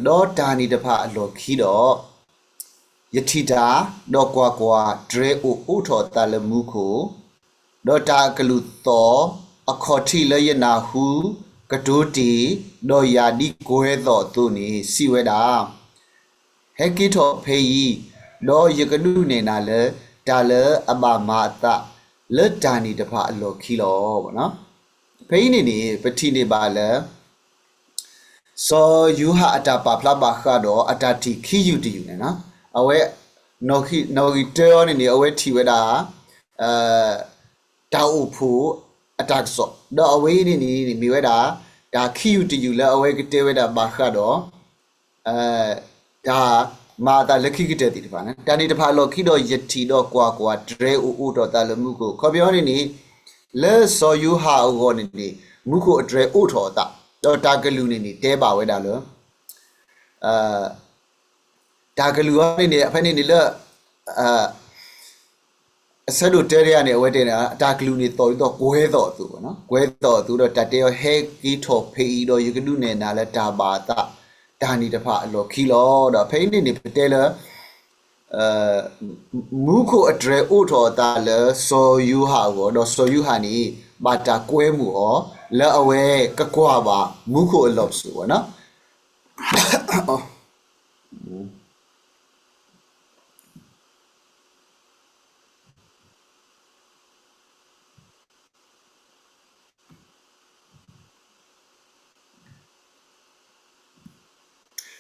ဒီးတၢ်န့ၣ်တဖၣ်အလီၢ်ခံဒီး, ယထံၣ်တၢ်, ဒီးကွၢ်ကွၢ်, တြဲၤအိၣ်အိးထီၣ်အသးလၢမူခိၣ်, ဒီးတၢ်အကလုၢ်သီၣ်, အခီၣ်ထံးလၢယနၢ်ဟူကတိၤတ့ၢ်, ဒီးယၤဒ်ကွဲၤသီၣ်အသိးန့ၣ် စံးဝဲဒၣ်, ဟဲက့ၤထီၣ်ဖဲအံၤ, ဒီးယကဒုးနဲၣ်နၤလၢ တၢ်လၢအဘၣ်မၤအသး လၢတၢ်န့ၣ်တဖၣ်အလီၢ်ခံလီၤ. ဖဲအံၤန့ၣ်န့ၣ် ပထံၣ်န့ၢ်ဘၣ်လၢ စီၤယိၤဟၣ်အတၢ်ပာ်ဖျါဘၣ်ဃးဒီးအတၢ်ထံၣ်ခံယူၢ်တယူၢ်န့ၣ်, အဝဲ နီၣ်ဂံၢ်တၢအီၤန့ၣ်န့ၣ် အဝဲထံၣ်ဝဲဒၣ် တၢ်အိၣ်ဖှိၣ်အတၢ်ကစီၣ်, ဒီးအဝဲအံၤန့ၣ်န့ၣ် မ့ၢ်ဝဲဒၣ် တၢ်ခံယူၢ်တယူၢ်လၢအဝဲကတဲဝဲဒၣ်ဘၣ်ဃးဒီး တၢ်မၤအသးလၢခံကတၢၢ်သ့ၣ်တဖၣ်န့ၣ်, တၢ်န့ၣ်တဖၣ်အလီၢ်ခံဒီး ယထံၣ်ဒီးကွၢ်ကွၢ်, တြဲၤအိၣ်အိးထီၣ်အသးလၢမူခိၣ်, ခီပညီန့ၣ်န့ၣ် လၢစီၤယိၤဟၣ်အဂီၢ်န့ၣ်န့ၣ် မူခိၣ်အတြဲၤအိးထီၣ်အသး, ဒီးတၢ်ကလုၢ်န့ၣ်န့ၣ် တဲဘၣ်ဝဲဒၣ်လၢ တၢ်ကလုၢ်အံၤန့ၣ်န့ၣ် ဖဲန့ၣ်န့ၣ်လၢ အဆၢဒိၣ်တၢတယၤန့ၣ် အဝဲတဲန့ၣ် တၢ်ကလုၢ်န့ၣ်သီၣ်ဒ်သိးကွဲၤသီၣ်အသိး, ကွဲၤသီၣ်အသိးဒီး တၢ်တဲအီၤ ဟဲက့ၤထီၣ်ဖဲအံၤဒီး ယကဒုးနဲၣ်နၤလၢတၢ်ဘၣ်အသး တၢ်န့ၣ်တဖၣ်အလီၢ်ခံလီၤ. ဒီးဖဲအံၤန့ၣ်န့ၣ် ပတဲလၢ မူခိၣ်အတြဲၤအိးထီၣ်အသးလၢစီၤယိၤဟၣ်အဂီၢ်, ဒီးစီၤယိၤဟၣ်န့ၣ် ဘၣ်တၢ်ကွဲမုာ်အီၤ လၢအဝဲကကွၢ်ဘၣ်မူခိၣ်အလီၢ်ပစိာ်ဝဲန့ၣ်.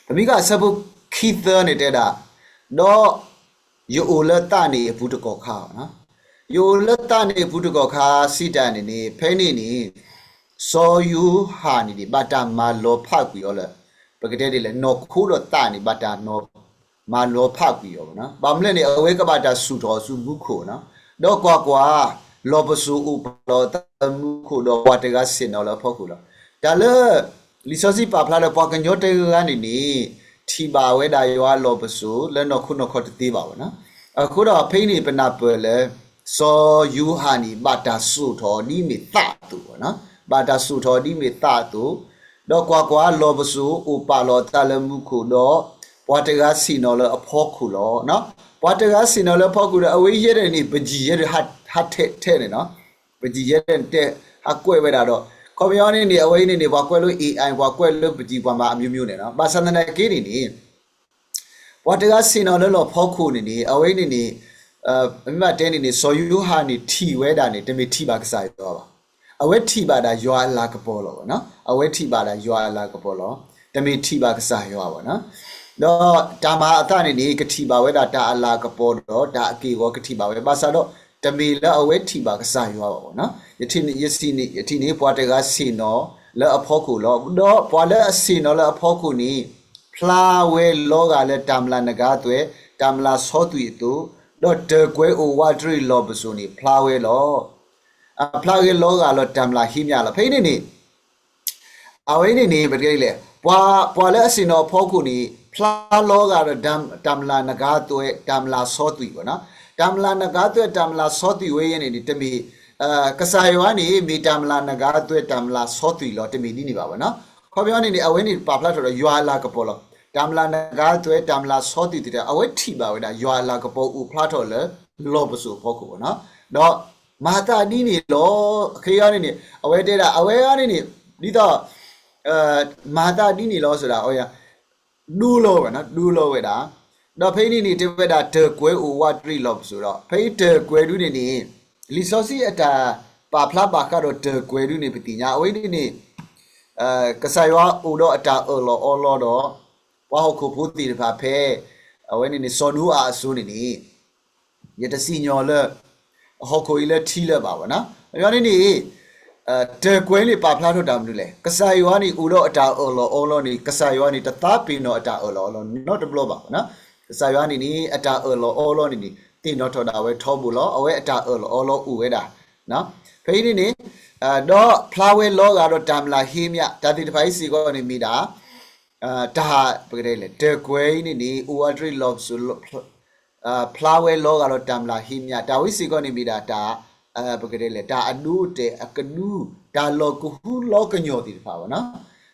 ပမ့ၢ်ကွၢ်အဆၢဖိခံသၢန့ၣ်တဲဒၣ်, ဒီးယအိၣ်လၢသးန့ၣ်အပူၤတကီၢ်ခါ, ယအိၣ်လၢသးန့ၣ်အပူၤတကီၢ်ခါစံးတၢ်န့ၣ်န့ၣ် ဖဲန့ၣ်န့ၣ် စီၤယိၤဟၣ်န့ၣ်န့ၣ် ဘၣ်တၢ်မၤလီၤဖးကွံာ်အီၤလၢ ပကတဲဒ်လဲၣ် နီၢ်ခိဒီးသးန့ၣ် ဘၣ်တၢ် မၤလီၤဖးကွံာ်အီၤန့ၣ်, ဘၣ်မနုၤလဲၣ်န့ၣ် အဝဲကဘၣ်တၢ်ဆူၣ်ထီၣ်ဆူမူခိၣ်န့ၣ်, ဒီးကွၢ်ကွၢ်, လီၢ်ပစိာ်အိၣ်ပာ်လီၤအသးလၢမူခိၣ်ဒီးပှၤတဂၤဆ့ၣ်နီၤလၢအဖီခိၣ်လီၤ. တၢ်လၢ လံာ်စီဆှံပာ်ဖျါလၢပှၤကညီတဂၤန့ၣ်န့ၣ် ထံၣ်ဘၣ်ဝဲဒၣ်ယွၤအလီၢ်ပစိာ်လၢနီၢ်ခိနီၢ်ခီတသ့ဘၣ်ဝဲန့ၣ်, အဃိဒီးဖဲအံၤန့ၣ် ပနၢ်ပၢၢ်လၢ စီၤယိၤဟၣ်န့ၣ် ဘၣ်တၢ်ဆူၣ်ထီၣ်ဒ်မ့ၢ်သးအသိးန့ၣ်, ဘၣ်တၢ်ဆူၣ်ထီၣ်ဒ်မ့ၢ်သးအသိး, ဒီးကွၢ်ကွၢ်, လီၢ်ပစိာ်အိၣ်ပာ်လီၤအသးလၢမူခိၣ်ဒီး ပှၤတဂၤဆ့ၣ်နီၤလၢအဖီခိၣ်လီၤ. ပှၤတဂၤဆ့ၣ်နီၤလၢအဖီခိၣ်ဒီး အဝဲယဲဒၣ်န့ၣ် ပကံၢ်ယဲဒၣ်ဟးထဲးထဲးန့ၣ်န့ၣ်, ပကံၢ်ယဲဒၣ်န့ၣ်တဲ ဟးကွဲးဝဲဒၣ်ဒီး ခီပညီန့ၣ်န့ၣ် အဝဲအံၤန့ၣ်န့ၣ် ပှၤကွဲးလၢ AI ပှၤကွဲးလၢပကံၢ်ပှၤမၤအမျိုးမျိုးန့ၣ်န့ၣ်, ဘၣ်ဆၣ်သနာ်က့န့ၣ်န့ၣ် ပှၤတဂၤဆ့ၣ်နီၤလၢလီၢ်ဖီခိၣ်န့ၣ်န့ၣ် အဝဲန့ၣ်န့ၣ် မ့ၢ်ဘၣ်တဲန့ၣ်န့ၣ် စီၤယိၤဟၣ်န့ၣ်ထံၣ်ဝဲဒၣ်န့ၣ် တမ့ၢ်ထံၣ်ဘၣ်ကစၢ်ယွၤဘၣ်. အဝဲထံၣ်ဘၣ်ဒၣ်ယွၤအလၤကပီၤလီၤ. အဝဲထံၣ်ဘၣ်ဒၣ်ယွၤအလၤကပီၤလီၤ. တမ့ၢ်ထံၣ်ဘၣ်ကစၢ်ယွၤဘၣ်န့ၣ်, ဒီးတၢ်မၤအသးန့ၣ်န့ၣ် ကထံၣ်ဘၣ်ဝဲဒၣ်တၢ်အလၤကပီၤဒီးတၢ်အက့ၢ်အဂီၤကထံၣ်ဘၣ်ဝဲ ဘၣ်ဆၣ်ဒီး တမ့ၢ်လၢအဝဲထံၣ်ဘၣ်ကစၢ်ယွၤဘၣ်န့ၣ်, ယထံၣ်န့ၣ် ယထံၣ်န့ၣ် ပှၤတဂၤဆ့ၣ်နီၤလၢအဖီခိၣ်လီၤ. ဒီးပှၤလၢအဆ့ၣ်နီၤလၢအဖီခိၣ်န့ၣ် ဖျါဝဲလီၤဂာ်လၢတၢ်မျၢ်နဂါသွဲၣ် တၢ်မျၢ်ဆီသွံၣ်အသိး, ဒီးတၢၢ်ကွဲၤအိၣ်ဝးတရံးလီၢ်ပစိာ်န့ၣ် ဖျါဝဲလီၤ. အဖျါဝဲလီၤဂာ်လၢတၢ်မျၢ်ဟ့မၠၣ်လီၤ. ဖဲအံၤန့ၣ်န့ၣ် အဝဲန့ၣ်န့ၣ် ပတဲလဲၣ် ပှၤ ပှၤလၢအဆ့ၣ်နီၤအဖီခိၣ်န့ၣ် ဖျါလီၤဂာ်ဒီးတၢ်မျၢ်နဂါသွဲၣ် တၢ်မျၢ်ဆီသွံၣ်ဝဲန့ၣ်, တၢ်မျၢ်နဂါသွဲၣ် တၢ်မျၢ်ဆီသွံၣ်ဝဲအံၤန့ၣ်န့ၣ် တမ့ၢ် ကစၢ်ယွၤန့ၣ် မ့ၢ်တၢ်မျၢ်နဂါသွဲၣ် တၢ်မျၢ်ဆီသွံၣ်လီၤ တမ့ၢ်ဒ်န့ၣ်ဘၣ်ဝဲန့ၣ်. ခီပညီန့ၣ်န့ၣ် အဝဲန့ၣ်ပာ်ဖျါထီၣ်ဒီးယွၤအလၤကပီၤလီၤ. တၢ်မျၢ်နဂါသွဲၣ် တၢ်မျၢ်ဆီသွံၣ်သ့ၣ်တဖၣ် အဝဲထံၣ်ဘၣ်ဝဲဒၣ်ယွၤအလၤကပီၤအိၣ်ဖျါထီၣ်လၢလီၢ်ပစိာ်အဖီခိၣ်ဝဲန့ၣ်, ဒီး မၤသးဒ်န့ၣ်လီၤ. အခ့အံၤန့ၣ်န့ၣ် အဝဲတဲဒၣ် အဝဲအံၤန့ၣ်န့ၣ် ဒ်သိး မၤသးဒ်န့ၣ်လီၤ ဆိုတာ အဝဲ ဒိလီၤဝဲန့ၣ် ဒိလီၤဝဲဒၣ်, ဒီးဖဲအံၤန့ၣ်န့ၣ် တဲဝဲဒၣ်တၢၢ်ကွဲၤအိၣ်ဝးတရံးလီၢ်ပစိာ်ဒီး ဖဲအံၤတၢၢ်ကွဲၤဒုန့ၣ်န့ၣ် လံာ်စီဆှံအတၢ်ပာ်ဖျါဘၣ်ဃးဒီးတၢၢ်ကွဲၤဒုန့ၣ် ပသ့ၣ်ညါ အဝဲန့ၣ်န့ၣ် ကစၢ်ယွၤအိၣ်ဒီးအတၢ်အၢၣ်လီၤအီလီၤဒီး ပှၤဟီၣ်ခိၣ်ဖိသ့ၣ်တဖၣ်ဖဲ အဝဲန့ၣ်န့ၣ် စီၤနိအၤအစိၤန့ၣ်န့ၣ် ယတစံၣ်ညီၣ်လၢ ဟီၣ်ခိၣ်အံၤလၢထံလၢဘၣ်ဝဲန့ၣ်. အန့ၣ်န့ၣ် တၢၢ်ကွဲၤန့ၣ်ပာ်ဖျါထီၣ်တၢ်မနုၤလဲၣ်. ကစၢ်ယွၤန့ၣ်အိၣ်ဒီးအတၢ်အၢၣ်လီၤအီလီၤန့ၣ် ကစၢ်ယွၤန့ၣ် တသးပ့ၤနီၣ်အတၢ်အၢၣ်လီၤအီလီၤနီတဘျီဘၣ်ဝဲန့ၣ်. ကစၢ်ယွၤန့ၣ်န့ၣ် အတၢ်အၢၣ်လီၤအီလီၤန့ၣ်န့ၣ် သ့ၣ်နီၣ်ထီၣ်ဒၣ်ဝဲထီဘိလီၤ. အဝဲအတၢ်အၢၣ်လီၤအီလီၤအိၣ်ဝဲဒၣ် ဖဲအံၤန့ၣ်န့ၣ် ဒီးဖျါဝဲလီၤဂာ်ဒီးတၢ်မျၢ်ဟ့မၠၣ် တၢ်သ့ၣ်တဖၣ်အံၤစ့ၢ်ကီးန့ၣ်မ့ၢ်ဒၣ် တၢ် ပကတဲလဲၣ် တၢၢ်ကွဲၤအံၤန့ၣ်န့ၣ် အိၣ်ဝးတရံးလီၢ်ပစိာ် ဖျါဝဲလီၤဂာ်ဒီးတၢ်မျၢ်ဟ့မၠၣ် တၢ်ဝဲစ့ၢ်ကီးန့ၣ်မ့ၢ်ဒၣ်တၢ် ပကတဲလဲၣ် တၢ်အဒိအတဲာ်အကဒု တၢ်လီၤကဟုလီၤကညီၤသ့ၣ်တဖၣ်ဝဲန့ၣ်.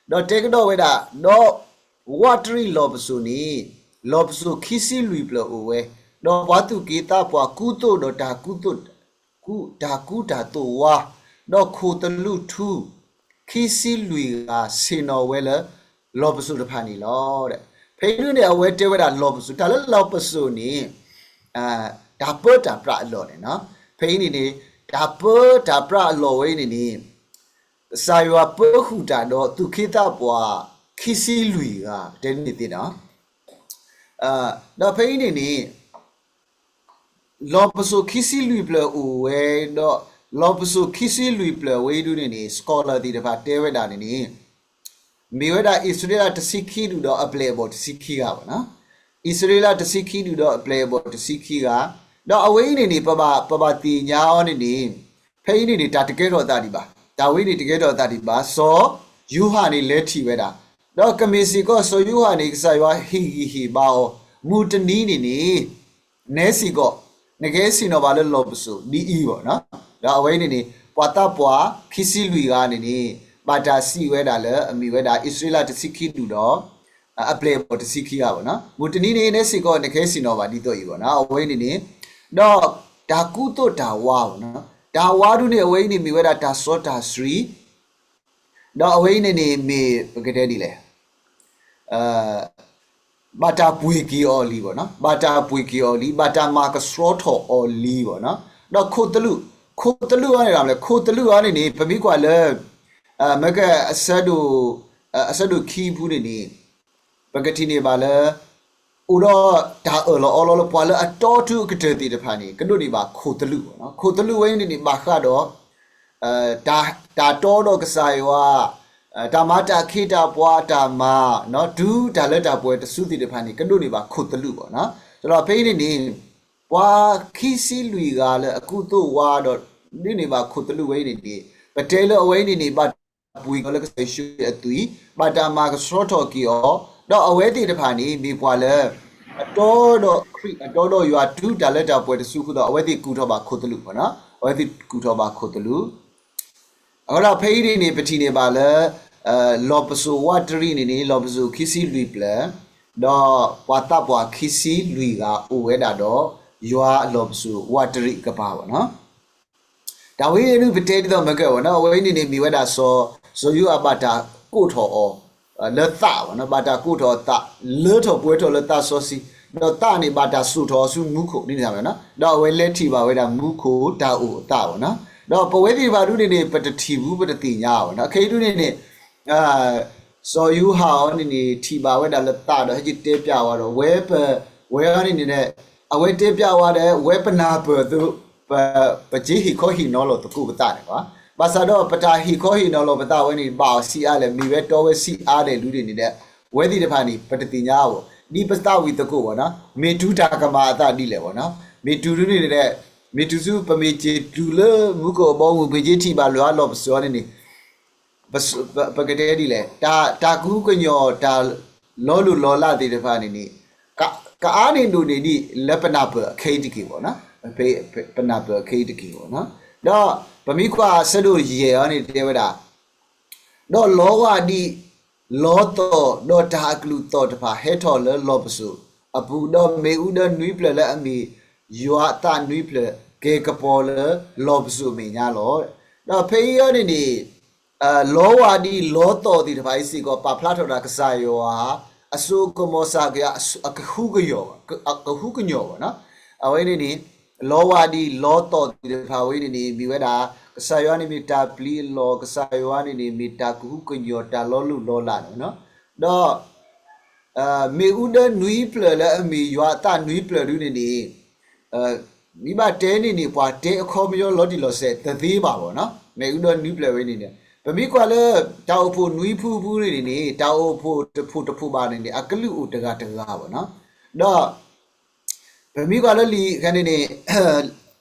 ဒီးတဲကဒီးဝဲဒၣ် ဒီး ဝးတရံးလီၢ်ပစိာ်န့ၣ် လီၢ်ပစိာ်ခံဆံလွံၢ်ဖျၢၣ်အိၣ်ဝဲ, ဒီးပှၤသူၣ်က့သးပှၢ်ကူသိးဒီးတၢ်ကူသိး ကူ တၢ်ကူတၢ်သိးဝါ, ဒီးခိၣ်သလုးထူ ခံဆံလွံၢ်ဂၤဆ့ၣ်နီၤဝဲလၢ လီၢ်ပစိာ်တဖၣ်န့ၣ်လီၤ. ဖဲအံၤဒုန့ၣ် အဝဲတဲဝဲဒၣ်လီၢ်ပစိာ်, တၢ်လၢလီၢ်ပစိာ်န့ၣ် တၢ်ပၢတၢ်ပြးအလီၢ်န့ၣ်, ဖဲအံၤန့ၣ်န့ၣ် တၢ်ပၢတၢ်ပြးအလီၢ်ဝဲအံၤန့ၣ်န့ၣ် ကစၢ်ယွၤပၢဃုာ်တၢ်ဒီးသူၣ်က့သးပှၢ်ခံဆံလွံၢ်ဂၤ ပတဲန့ၣ်သ့ၣ်နီၤ, ဒီးဖဲအံၤန့ၣ်န့ၣ် လီၢ်ပစိာ်ခံဆံလွံၢ်ဖျၢၣ်အိၣ်ဝဲဒီး လီၢ်ပစိာ်ခံဆံလွံၢ်ဖျၢၣ်ဝဲအံၤဒုန့ၣ်န့ၣ် scholar သ့ၣ်တဖၣ်တဲဝဲဒၣ်န့ၣ်န့ၣ် မ့ၢ်ဝဲဒၣ်အံၣ်စရ့လးတဆံခံဒူၣ်ဒီးအပျဲၢ်အဘီၣ်တဆံခံဂၤဘၣ်နီၤ. အံၣ်စရ့လးတဆံခံဒူၣ်ဒီးအပျဲၢ်အဘီၣ်တဆံခံဂၤ, ဒီးအဝဲအံၤန့ၣ်န့ၣ် ပဘၣ် ပဘၣ်သ့ၣ်ညါအီၤန့ၣ်န့ၣ် ဖဲအံၤန့ၣ်န့ၣ် တၢ်တကဲထီၣ်သးဒံးဘၣ်, တၢ်ဝဲအံၤန့ၣ်တကဲထီၣ်သးဒံးဘၣ်, စီၤယိၤဟၣ်န့ၣ်လဲၤထံၣ်ဝဲဒၣ်, ဒီးကမ့ၢ်စ့ၢ်ကီးစီၤယိၤဟၣ်န့ၣ် ကစၢ်ယွၤဟ့ၣ်ဂံၢ်ဟ့ၣ်ဘါအီၤ, မုၢ်တနံၤန့ၣ်န့ၣ် နဲစ့ၢ်ကီး နကဟဲဆ့ၣ်နီၤဘၣ်လၢလီၢ်ပစိာ်ဒ်အံၤဘၣ်နီၤ. ဒီးအဝဲအံၤန့ၣ်န့ၣ် ပှၤသးပှၢ်ခံဆံလွံၢ်ဂၤန့ၣ်န့ၣ် ဘၣ်တၢ်စံးဝဲဒၣ်လၢအမ့ၢ်ဝဲဒၣ်အံၣ်စရ့လးတဆံခံဒူၣ်ဒီး အပျဲၢ်အဘီၣ်တဆံခံဂၤဘၣ်နီၤ. မုၢ်တနံၤန့ၣ် နဲစ့ၢ်ကီး နကဟဲဆ့ၣ်နီၤဘၣ်ဒ်သိးအံၤဘၣ်နီၤ. အဝဲအံၤန့ၣ်န့ၣ် ဒီးတၢ်ကူသိးတၢ်ဝါဘၣ်နီၤ. တၢ်ဝါဒုန့ၣ် အဝဲအံၤန့ၣ်မ့ၢ်ဝဲဒၣ်တၢ်စီတၢ်ဆှံ ဒီးအဝဲအံၤန့ၣ်န့ၣ်မ့ၢ်ပကတဲဒ်လဲၣ် ဘၣ်တၢ်ပှ့ၤက့ၤအီၤလံဘၣ်နီၤ, ဘၣ်တၢ်ပှ့ၤက့ၤအီၤလံ, ဘၣ်တၢ်မၤကဆှီထီၣ်အီၤလံဘၣ်နီၤ. ဒီးခိၣ်သလုး, ခိၣ်သလုးအံၤန့ၣ်ဒ်လဲၣ်, ခိၣ်သလုးအံၤန့ၣ်န့ၣ် ပမ့ၢ်ကွၢ်လၢ မ့ၢ်က အဆၢဒိၣ်ခံဖုန့ၣ်န့ၣ် ပကထံၣ်န့ၢ်ဘၣ်လၢ အိၣ်ဒီးတၢ်အၢၣ်လီၤအီလီၤလၢပှၤလၢအတီတုၤအကတၢၢ်သ့ၣ်တဖၣ်န့ၣ် ကဒိးန့ၢ်ဘၣ်ခိၣ်သလုးဘၣ်နီၤ. ခိၣ်သလုးဝဲအံၤန့ၣ်န့ၣ် ဘၣ်ဃးဒီး တၢ်တီဒီးကစၢ်ယွၤ, တၢ်မၤတၢ်ခ့တၢ်ပှၤတၢ်မၤ, တုၤတၢ်လၢတၢ်ပှဲၤတစုသ့ၣ်တဖၣ်န့ၣ် ကဒိးန့ၢ်ဘၣ်ခိၣ်သလုးဘၣ်နီၤ. ဒီးဖဲအံၤန့ၣ်န့ၣ် ပှၤခံဆံလွံၢ်ဂၤလၢအကူသိးဝါဒီး ဒိးန့ၢ်ဘၣ်ခိၣ်သလုးဝဲအံၤန့ၣ်န့ၣ် ပတဲလၢအဝဲအံၤန့ၣ်န့ၣ် ဘၣ်တၢ်ပှ့ၤက့ၤအီၤလၢကစၢ်ယ့ၣ်ၡူးအသွံၣ်, ဘၣ်တၢ်မၤကဆှီထီၣ်က့ၤအီၤ, ဒီးအဝဲသ့ၣ်တဖၣ်န့ၣ် မ့ၢ်ပှၤလၢ အတီဒီးခရံာ် အတီဒီးယွၤတုၤတၢ်လၢတၢ်ပှဲၤတစုဃုာ်ဒီး အဝဲသ့ၣ်ကူၣ်ထီၣ်ဘၣ်ခိၣ်သလုးဘၣ်နီၤ, အဝဲသ့ၣ်ကူၣ်ထီၣ်ဘၣ်ခိၣ်သလုး. အဃိဒီးဖဲအံၤန့ၣ်န့ၣ် ပထံၣ်န့ၢ်ဘၣ်လၢ လီၢ်ပစိာ်ဝးတရံးန့ၣ်န့ၣ် လီၢ်ပစိာ်ခံဆံလွံၢ်ဖျၢၣ်, ဒီးပှၤသးပှၢ်ခံဆံလွံၢ်ဂၤအိၣ်ဝဲဒၣ်ဒီး ယွၤအလီၢ်ပစိာ်ဝးတရံးအကပၤဘၣ်နီၤ. တၢ်ဝဲအံၤဒုပတဲဒ်သိးမ့ၢ်ကဲဘၣ်နီၤ, အဝဲအံၤန့ၣ်န့ၣ် မ့ၢ်ဝဲဒၣ်စီၤ စီၤယိၤဟၣ်ဘၣ်တၢ်ကိးထီၣ်အီၤ လၢသးဘၣ်နီၤ, ဘၣ်တၢ်ကိးထီၣ်အသး လၢထီၣ်ပှဲၤထီၣ်လၢသးစီဆှံ, ဒီးသးန့ၣ်ဘၣ်တၢ်စိာ်ထီၣ်အီၤဆူမူခိၣ်ဒ်န့ၣ်နီၤ, ဒီးအဝဲလဲၤထံၣ်ဘၣ်ဝဲဒၣ်မူခိၣ်တၢ်အိၣ်အသးဘၣ်နီၤ. ဒီးပဝဲသ့ၣ်တဖၣ်ဒုန့ၣ်န့ၣ် ပတထံၣ်ဘူး ပတသ့ၣ်ညါဘၣ်နီၤ. ခဲအံၤဒုန့ၣ်န့ၣ် စီၤယိၤဟၣ်အံၤန့ၣ်န့ၣ် ထံၣ်ဘၣ်ဝဲဒၣ်လၢသးဒီး ဟဲက့ၤတဲပျးဝဲဒီး ဝဲပ ဝဲအံၤန့ၣ်န့ၣ် အဝဲတဲပျးဝဲဒၣ် ဝဲပနၢ်ပၢၢ်အသိး ပ ပက့ၤဟ့ၣ်ခီဟ့ၣ်နီၤလီၤသကိးပသးန့ၣ်ဘၣ်. ဘၣ်ဆၣ်ဒီးပတၢ်ဟ့ၣ်ခီဟ့ၣ်နီၤလီၤပသးဝဲန့ၣ် ဘၣ်အီၤဆံးအါလဲၣ်, မ့ၢ်ဝဲတီဝဲဆံးအါလဲၣ်ဒုန့ၣ်န့ၣ် ဝဲသ့ၣ်တဖၣ်န့ၣ် ပတသ့ၣ်ညါဘၣ်. ဒ်ပသးဝံၣ်သကိးဘၣ်နီၤ, မ့ၢ်တုၤတၢ်ကမၤအသးဒ်လဲၣ်ဘၣ်နီၤ, မ့ၢ်တုၤဒုန့ၣ်န့ၣ် မ့ၢ်တုၤဆူပမ့ၢ်က့ၤတုၤလၢမူခိၣ်အဘီအမုၢ် ပက့ၤထံၣ်ဘၣ်လၢအလီၢ်ပစိာ်အံၤန့ၣ်န့ၣ် ပ ပကတဲဒ်လဲၣ်, တၢ် တၢ်ကဟုကညီၢ် တၢ်လီၤလိၢ်လီၤလးသ့ၣ်တဖၣ်န့ၣ်န့ၣ် က ကအါန့ၢ်ဒိၣ်န့ၢ်ဒံးလၢပနၢ်ပၢၢ်အခဲအံၤတက့ၢ်ဘၣ်နီၤ, ပ ပနၢ်ပၢၢ်အခဲအံၤတက့ၢ်ဘၣ်နီၤ. ဒီးပမ့ၢ်ကွၢ်အဆၢဒိၣ်ယဲၢ်အံၤန့ၣ်တဲဝဲဒၣ် ဒီးလီဝါဒံး လီသီၣ် ဒီးတၢ်အကလုၢ်သီၣ်တဖၣ်ဟဲထီၣ်လၢလီၢ်ပစိာ်အပူၤ, ဒီးမ့ၣ်အူဒၢနွံဖျၢၣ်လၢအမ့ၢ် ယွၤအသးနွံဖျၢၣ် ကဲၤကပီၤလၢလီၢ်ပစိာ်အမဲာ်ညါလီၤ. ဒီးဖဲအံၤအံၤန့ၣ်န့ၣ် လီဝါဒံးလီသီၣ်သ့ၣ်တဖၣ်အံၤစ့ၢ်ကီး ပာ်ဖျါထီၣ်ဒၣ်ကစၢ်ယွၤ အစိကမီၤစၢ်က့ၤ အကဟုကညီၢ် ကဟုကညီၢ်ဘၣ်နီၤ. အဝဲန့ၣ်န့ၣ် လီဝါဒံးလီသီၣ်သ့ၣ်တဖၣ်ဝဲန့ၣ်န့ၣ် မ့ၢ်ဝဲဒၣ် ကစၢ်ယွၤန့ၣ်မ့ၢ်တၢ်ပျံၤအလီၢ်, ကစၢ်ယွၤန့ၣ်န့ၣ် မ့ၢ်တၢ်ကဟုကညီၢ် တၢ်လီၤလိၢ်လီၤလးန့ၣ်နီၤ. ဒီး မ့ၣ်အူဒၢနွံဖျၢၣ်လၢအမ့ၢ်ယွၤအသးနွံဖျၢၣ်ဒုန့ၣ်န့ၣ် မ့ၢ်ဘၣ်တဲန့ၣ်န့ၣ် ပှၤတဲအခီပညီလီၤတံၢ်လီၤဆဲးတသ့ဘၣ်ဘၣ်နီၤ. မ့ၣ်အူဒၢနွံဖျၢၣ်ဝဲန့ၣ်န့ၣ် ပမ့ၢ်ကွၢ်လၢ တၢ်အိၣ်ဖှိၣ်နွံဖုဖုန့ၣ်န့ၣ်န့ၣ် တၢ်အိၣ်ဖှိၣ်တဖုတဖုဘၣ်န့ၣ်န့ၣ် အကလုၢ်အိၣ်တဂၤတဂၤဘၣ်နီၤ. ဒီး ပမ့ၢ်ကွၢ်လၢလံာ်ခဲန့ၣ်န့ၣ်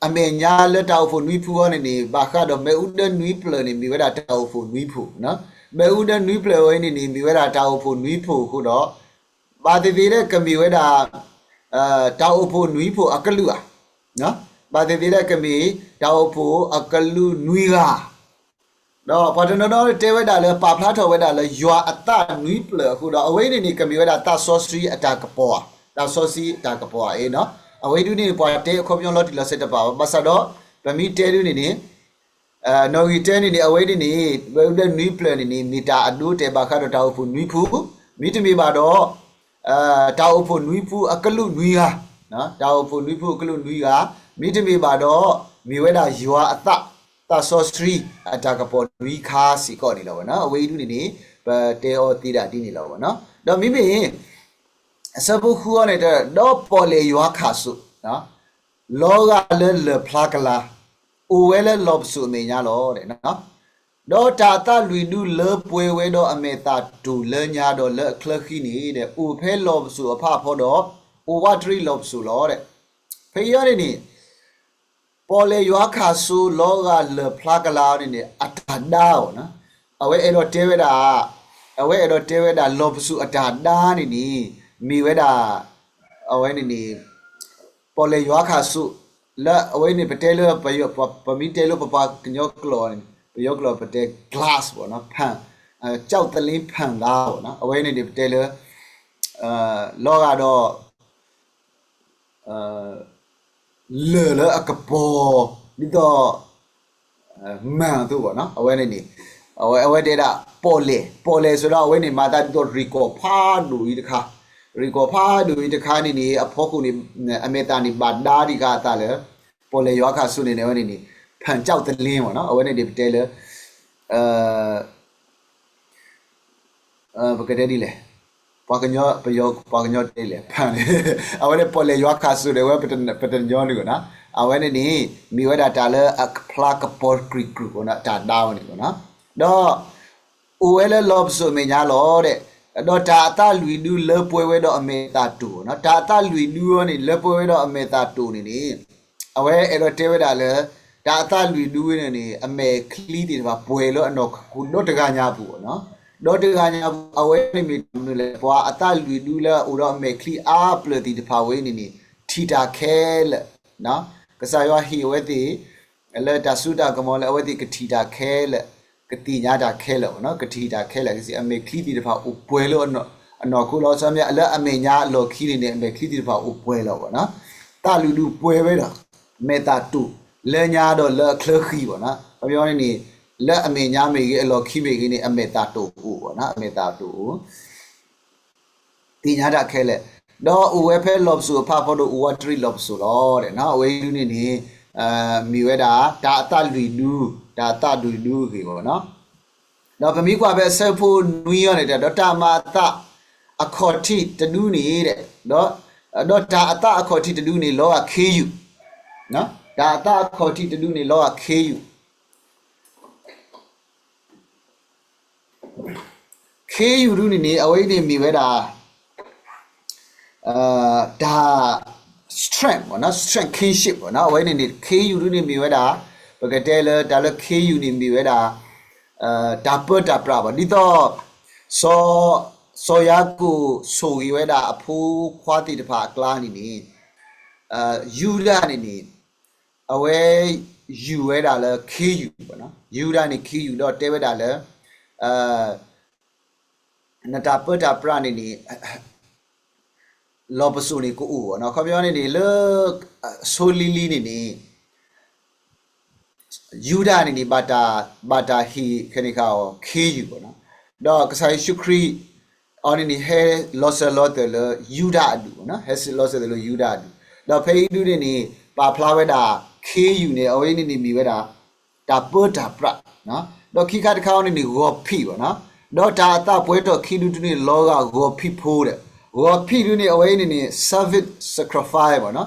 အမဲာ်ညါလၢတၢ်အိၣ်ဖှိၣ်နွံဖုအံၤန့ၣ်န့ၣ် ဘၣ်ဃးဒီးမ့ၣ်အူဒၢနွံဖျၢၣ်န့ၣ် မ့ၢ်ဝဲဒၣ်တၢ်အိၣ်ဖှိၣ်နွံဖုနီၤ. မ့ၣ်အူဒၢနွံဖျၢၣ်ဝဲန့ၣ်န့ၣ် မ့ၢ်ဝဲဒၣ်တၢ်အိၣ်ဖှိၣ်နွံဖုအဃိဒီး ဘၣ်သ့ၣ်သ့ၣ်လၢကမ့ၢ်ဝဲဒၣ် တၢ်အိၣ်ဖှိၣ်နွံဖုအကလုာ်ဧါ. ဘၣ်သ့ၣ်သ့ၣ်လၢကမ့ၢ်တၢ်အိၣ်ဖှိၣ်အကလုာ်နွံဂၤ ဒီးပှၤတနီၤနီၤတဲဝဲဒၣ်လၢ ပာ်ဖျါထီၣ်ဝဲဒၣ်လၢယွၤအသးနွံဖျၢၣ်အဃိဒီး အဝဲအံၤန့ၣ်န့ၣ် ကမ့ၢ်ဝဲဒၣ်သးစီဆှံအတၢ်ကပီၤဧါ, သးစီဆှံအတၢ်ကပီၤဧါနီၤ. အဝဲအံၤဒုန့ၣ် ပှၤတဲအခီပညီလီၤတံၢ်လီၤဆဲးတဘၣ်ဘၣ်, ဘၣ်ဆၣ်ဒီး ပမ့ၢ်တဲဒုန့ၣ်န့ၣ် နီၣ်ဂံၢ်တၢန့ၣ်န့ၣ် အဝဲဒၣ်န့ၣ် ဝဲဒၣ်နွံဖျၢၣ်န့ၣ်န့ၣ် မ့ၢ်တၢ်အဒိအတဲာ်ဘၣ်ဃးဒီးတၢ်အိၣ်ဖှိၣ်နွံဖု, မ့တမ့ၢ်ဘၣ်ဒီး တၢ်အိၣ်ဖှိၣ်နွံဖုအကလုာ်နွံဂၤ, တၢ်အိၣ်ဖှိၣ်နွံဖုအကလုာ်နွံဂၤ, မ့တမ့ၢ်ဘၣ်ဒီး မ့ၢ်ဝဲဒၣ်ယွၤအသး, သးစီဆှံအတၢ်ကပီၤနွံခါစ့ၢ်ကီးန့ၣ်လီၤဝဲနီၤ. အဝဲအံၤဒုန့ၣ်န့ၣ် ပတဲအီၤသ့ဒၣ်ဒ်န့ၣ်လီၤဝဲနီၤ. ဒီးမ့မ့ၢ် အဆၢဖိဃုအံၤန့ၣ် ဒီးပီၣ်လဲၣ်ယွၤခၣ်စိး လီၤဂာ်လၢလၢၢ်ဖျါကလၤ, အိၣ်ဝဲလၢလီၢ်ပစိာ်အမဲာ်ညါလီၤ. ဒီးတၢ်အသးလွံၢ်ဒူလၢပှဲၤဝဲဒီးအမဲာ်သၣ်တိၢ်လၢညါဒီးလၢအချၢဃံန့ၣ်ဒီး အိၣ်ဖဲလီၢ်ပစိာ်အဖီခိၣ်ဒီး အိၣ်ဝးတရံးလီၢ်ပစိာ်လီၤ. ဖဲအံၤန့ၣ်န့ၣ် ပီၣ်လဲၣ်ယွၤခၣ်စိးလီၤဂာ်လၢၢ်ဖျါကလၤန့ၣ်န့ၣ် အတၢ်ဒါအီၤ, အဝဲအဲၣ်ဒိးတဲဝဲဒၣ်, အဝဲအဲၣ်ဒိးတဲဝဲဒၣ်လီၢ်ပစိာ်အတၢ်ဒါန့ၣ်န့ၣ် မ့ၢ်ဝဲဒၣ် အဝဲန့ၣ်န့ၣ် ပီၣ်လဲၣ်ယွၤခၣ်စိး လၢအဝဲန့ၣ် ပတဲလၢ ပမ့ၢ်တဲလၢပပှၤကညီကျိာ်န့ၣ် ပယီၤကျိာ်ပတဲ glass ဘၣ်နီၤ, ဖၣ်, ကျောက်သလင်းဖၣ်လါဘၣ်နီၤ, အဝဲန့ၣ်န့ၣ် ပတဲလၢ လီၤဂာ်ဒီး လၢၢ်လၢအကပီၤ ဒ်သိး မၢ်အသိးဘၣ်နီၤ, အဝဲန့ၣ်န့ၣ် အဝဲ အဝဲတဲဒၣ်ပီၣ်လဲၣ်, ပီၣ်လဲၣ်ဆိဒီး အဝဲန့ၣ်မၤသးဒ်သိးရံၣ်ကီၢ်ဖးဒိၣ်အံၤတခါ, ရံၣ်ကီၢ်ဖးဒိၣ်အံၤတခါန့ၣ်န့ၣ် အဖီခိၣ်န့ၣ် အမဲာ်သၣ်န့ၣ်ဘၣ်ဒါဒံးဃာ်အသးလၢ ပီၣ်လဲၣ်ယွၤခၣ်စိးန့ၣ်န့ၣ် အဝဲန့ၣ်န့ၣ် ဖၣ် ကျောက်သလင်း ဘၣ်နီၤ, အဝဲန့ၣ်န့ၣ် ပတဲလၢ ပကတဲဒ်လဲၣ်, ပှၤကညီ ပယီၤ ပှၤကညီတဲလဲၣ် ဖၣ်န့ၣ် အဝဲန့ၣ်ပီၣ်လဲၣ်ယွၤခၣ်စိးန့ၣ် အဝဲပတညီနုၢ်ဘၣ်နီၤ, အဝဲန့ၣ်န့ၣ် မ့ၢ်ဝဲဒၣ်တၢ်လၢအဖျါကပီၤကြံၢ်ကြုၢ်ဘၣ်နီၤ, တၢ်ဒါဝဲန့ၣ်ဘၣ်နီၤ, ဒီး အိၣ်ဝဲလၢလီၢ်ပစိာ်အမဲာ်ညါလီၤဒီး, ဒီးတၢ်အသးလွံၢ်ဒူလၢပှဲၤဝဲဒီးအမဲာ်သၣ်တိၢ်နီၤ, တၢ်အသးလွံၢ်ဒူအံၤန့ၣ် လၢပှဲၤဝဲဒီးအမဲာ်သၣ်တိၢ်န့ၣ်န့ၣ် အဝဲအဲၣ်ဒိးတဲဝဲဒၣ်လၢ တၢ်အသးလွံၢ်ဒူဝဲန့ၣ်န့ၣ် အမဲာ်ချံသ့ၣ်တဖၣ်ပှဲၤလၢအနီၢ်ခိဒီတဂၤညါအပူၤဘၣ်နီၤ, ဒီတဂၤညါအပူၤ အဝဲန့ၣ်မ့ၢ်တၢ်မနုၤလဲၣ်, ပှၤအသးလွံၢ်ဒူလၢအအိၣ်ဒီးအမဲာ်ချံအါပျၢၢ်သ့ၣ်တဖၣ်ဝဲန့ၣ်န့ၣ် ထံၣ်တၢ်ခဲလၢာ် ကစၢ်ယွၤဟ့ၣ်အဝဲသ့ၣ် လၢတၢ်စိတၢ်ကမီၤလၢအဝဲသ့ၣ်ကထံၣ်တၢ်ခဲလၢာ်, ကသ့ၣ်ညါတၢ်ခဲလၢာ်ဘၣ်နီၤ, ကထံၣ်တၢ်ခဲလၢာ်, အမဲာ်ချံသ့ၣ်တဖၣ်အိၣ်ပှဲၤလၢအနီၢ်ခိလီၤ, ဆၢမ့ၢ်လၢအမဲာ်ညါအလီၢ်ခံန့ၣ်န့ၣ် အမဲာ်ချံသ့ၣ်တဖၣ်အိၣ်ပှဲၤလီၤဘၣ်နီၤ, သးလွံၢ်ဒူပှဲၤဝဲဒီး မဲာ်သၣ်တိၢ်လၢညါဒီးလၢအချၢဃံဘၣ်နီၤ, ခီပညီန့ၣ်န့ၣ် လၢအမဲာ်ညါမ့ၢ်ဂ့ၤ အလီၢ်ခံမ့ၢ်ဂ့ၤန့ၣ် အမဲာ်သၣ်တိၢ်အိၣ်ဘၣ်နီၤ, အမဲာ်သၣ်တိၢ်အိၣ် သ့ၣ်ညါတၢ်ခဲလၢာ်, ဒီးအိၣ်ဝဲဖဲလီၢ်ပစိာ်အဖီခိၣ်ဒီး အိၣ်ဝးတရံးလီၢ်ပစိာ်လီၤ, အဝဲအံၤဒုန့ၣ်န့ၣ် မ့ၢ်ဝဲဒၣ် တၢ်အသးလွံၢ်ဒူ, တၢ်အသးလွံၢ်ဒူအဂ့ၢ်ဘၣ်နီၤ, ဒီးပမ့ၢ်ကွၢ်ဖဲအဆၢဖိနွံအံၤန့ၣ် ဒီးတၢ်မၤအသးအခီၣ်ထံးတဒူန့ၣ် ဒီးတၢ်အသးအခီၣ်ထံးတဒူန့ၣ် လီၤဂာ်ခ့ယုၢ်, တၢ်အသးအခီၣ်ထံးတဒူန့ၣ် လီၤဂာ်ခ့ယုၢ် ခ့ယုၢ်ဒုန့ၣ်န့ၣ် အဝဲအံၤန့ၣ်မ့ၢ်ဝဲဒၣ် တၢ် strength ဘၣ်နီၤ, strength kinship ဘၣ်နီၤ, အဝဲန့ၣ်န့ၣ် ခ့ယုၢ်ဒုန့ၣ်မ့ၢ်ဝဲဒၣ် ပကတဲလၢတၢ်လၢခ့ယုၢ်န့ၣ်မ့ၢ်ဝဲဒၣ် တၢ်ပၢတၢ်ပြးဘၣ်, ဒ်သိး စီၤ စီၤယၤကိာ်ဆိၣ်ဂ့ၤဝဲဒၣ်အဖိခွါသ့ၣ်တဖၣ်အကျါန့ၣ်န့ၣ် ယူဒၤန့ၣ်န့ၣ် အဝဲယူၤဝဲဒၣ်လၢခ့ယုၢ်ဘၣ်နီၤ, ယူဒၤန့ၣ်ခ့ယုၢ်ဒီးတဲဝဲဒၣ်လၢ နတၢ်ပၢတၢ်ပြးန့ၣ်န့ၣ် လီၢ်ပစိာ်န့ၣ်ကအိၣ်ဘၣ်နီၤ, ခီပညီန့ၣ်န့ၣ် လၢ ဆိလံၤလံၤန့ၣ်န့ၣ် ယူဒၤန့ၣ်န့ၣ် ဘၣ်တၢ် ဘၣ်တၢ်ဟ့ၣ်ခဲန့ၣ်ဃာ်အီၤခ့ယုၢ်ဘၣ်နီၤ, ဒီးကစၢ်ယ့ၣ်ၡူးခရံာ် အီၤန့ၣ်န့ၣ် ဟဲလီၤစၢၤလီၤသွဲၣ်လၢယူဒၤအဒူၣ်ဘၣ်နီၤ, ဟဲလီၤစၢၤသွဲၣ်လၢယူဒၤအဒူၣ်, ဒီးဖဲအံၤဒုန့ၣ်န့ၣ် ပာ်ဖျါဝဲဒၣ် ခ့ယုၢ်န့ၣ် အဝဲအံၤန့ၣ်န့ၣ်မ့ၢ်ဝဲဒၣ် တၢ်ပၢတၢ်ပြး, ဒီးခံခါတခါအံၤန့ၣ်န့ၣ် ဂီၤဖံးဘၣ်နီၤ, ဒီးတၢ်အသးပှဲၤထီၣ်ခံဒုတဒုန့ၣ် လီၤဂာ်ဂီၤဖံးဖိဒီး, ဂီၤဖံးဒုန့ၣ် အဝဲအံၤန့ၣ်န့ၣ် service sacrifice ဘၣ်နီၤ,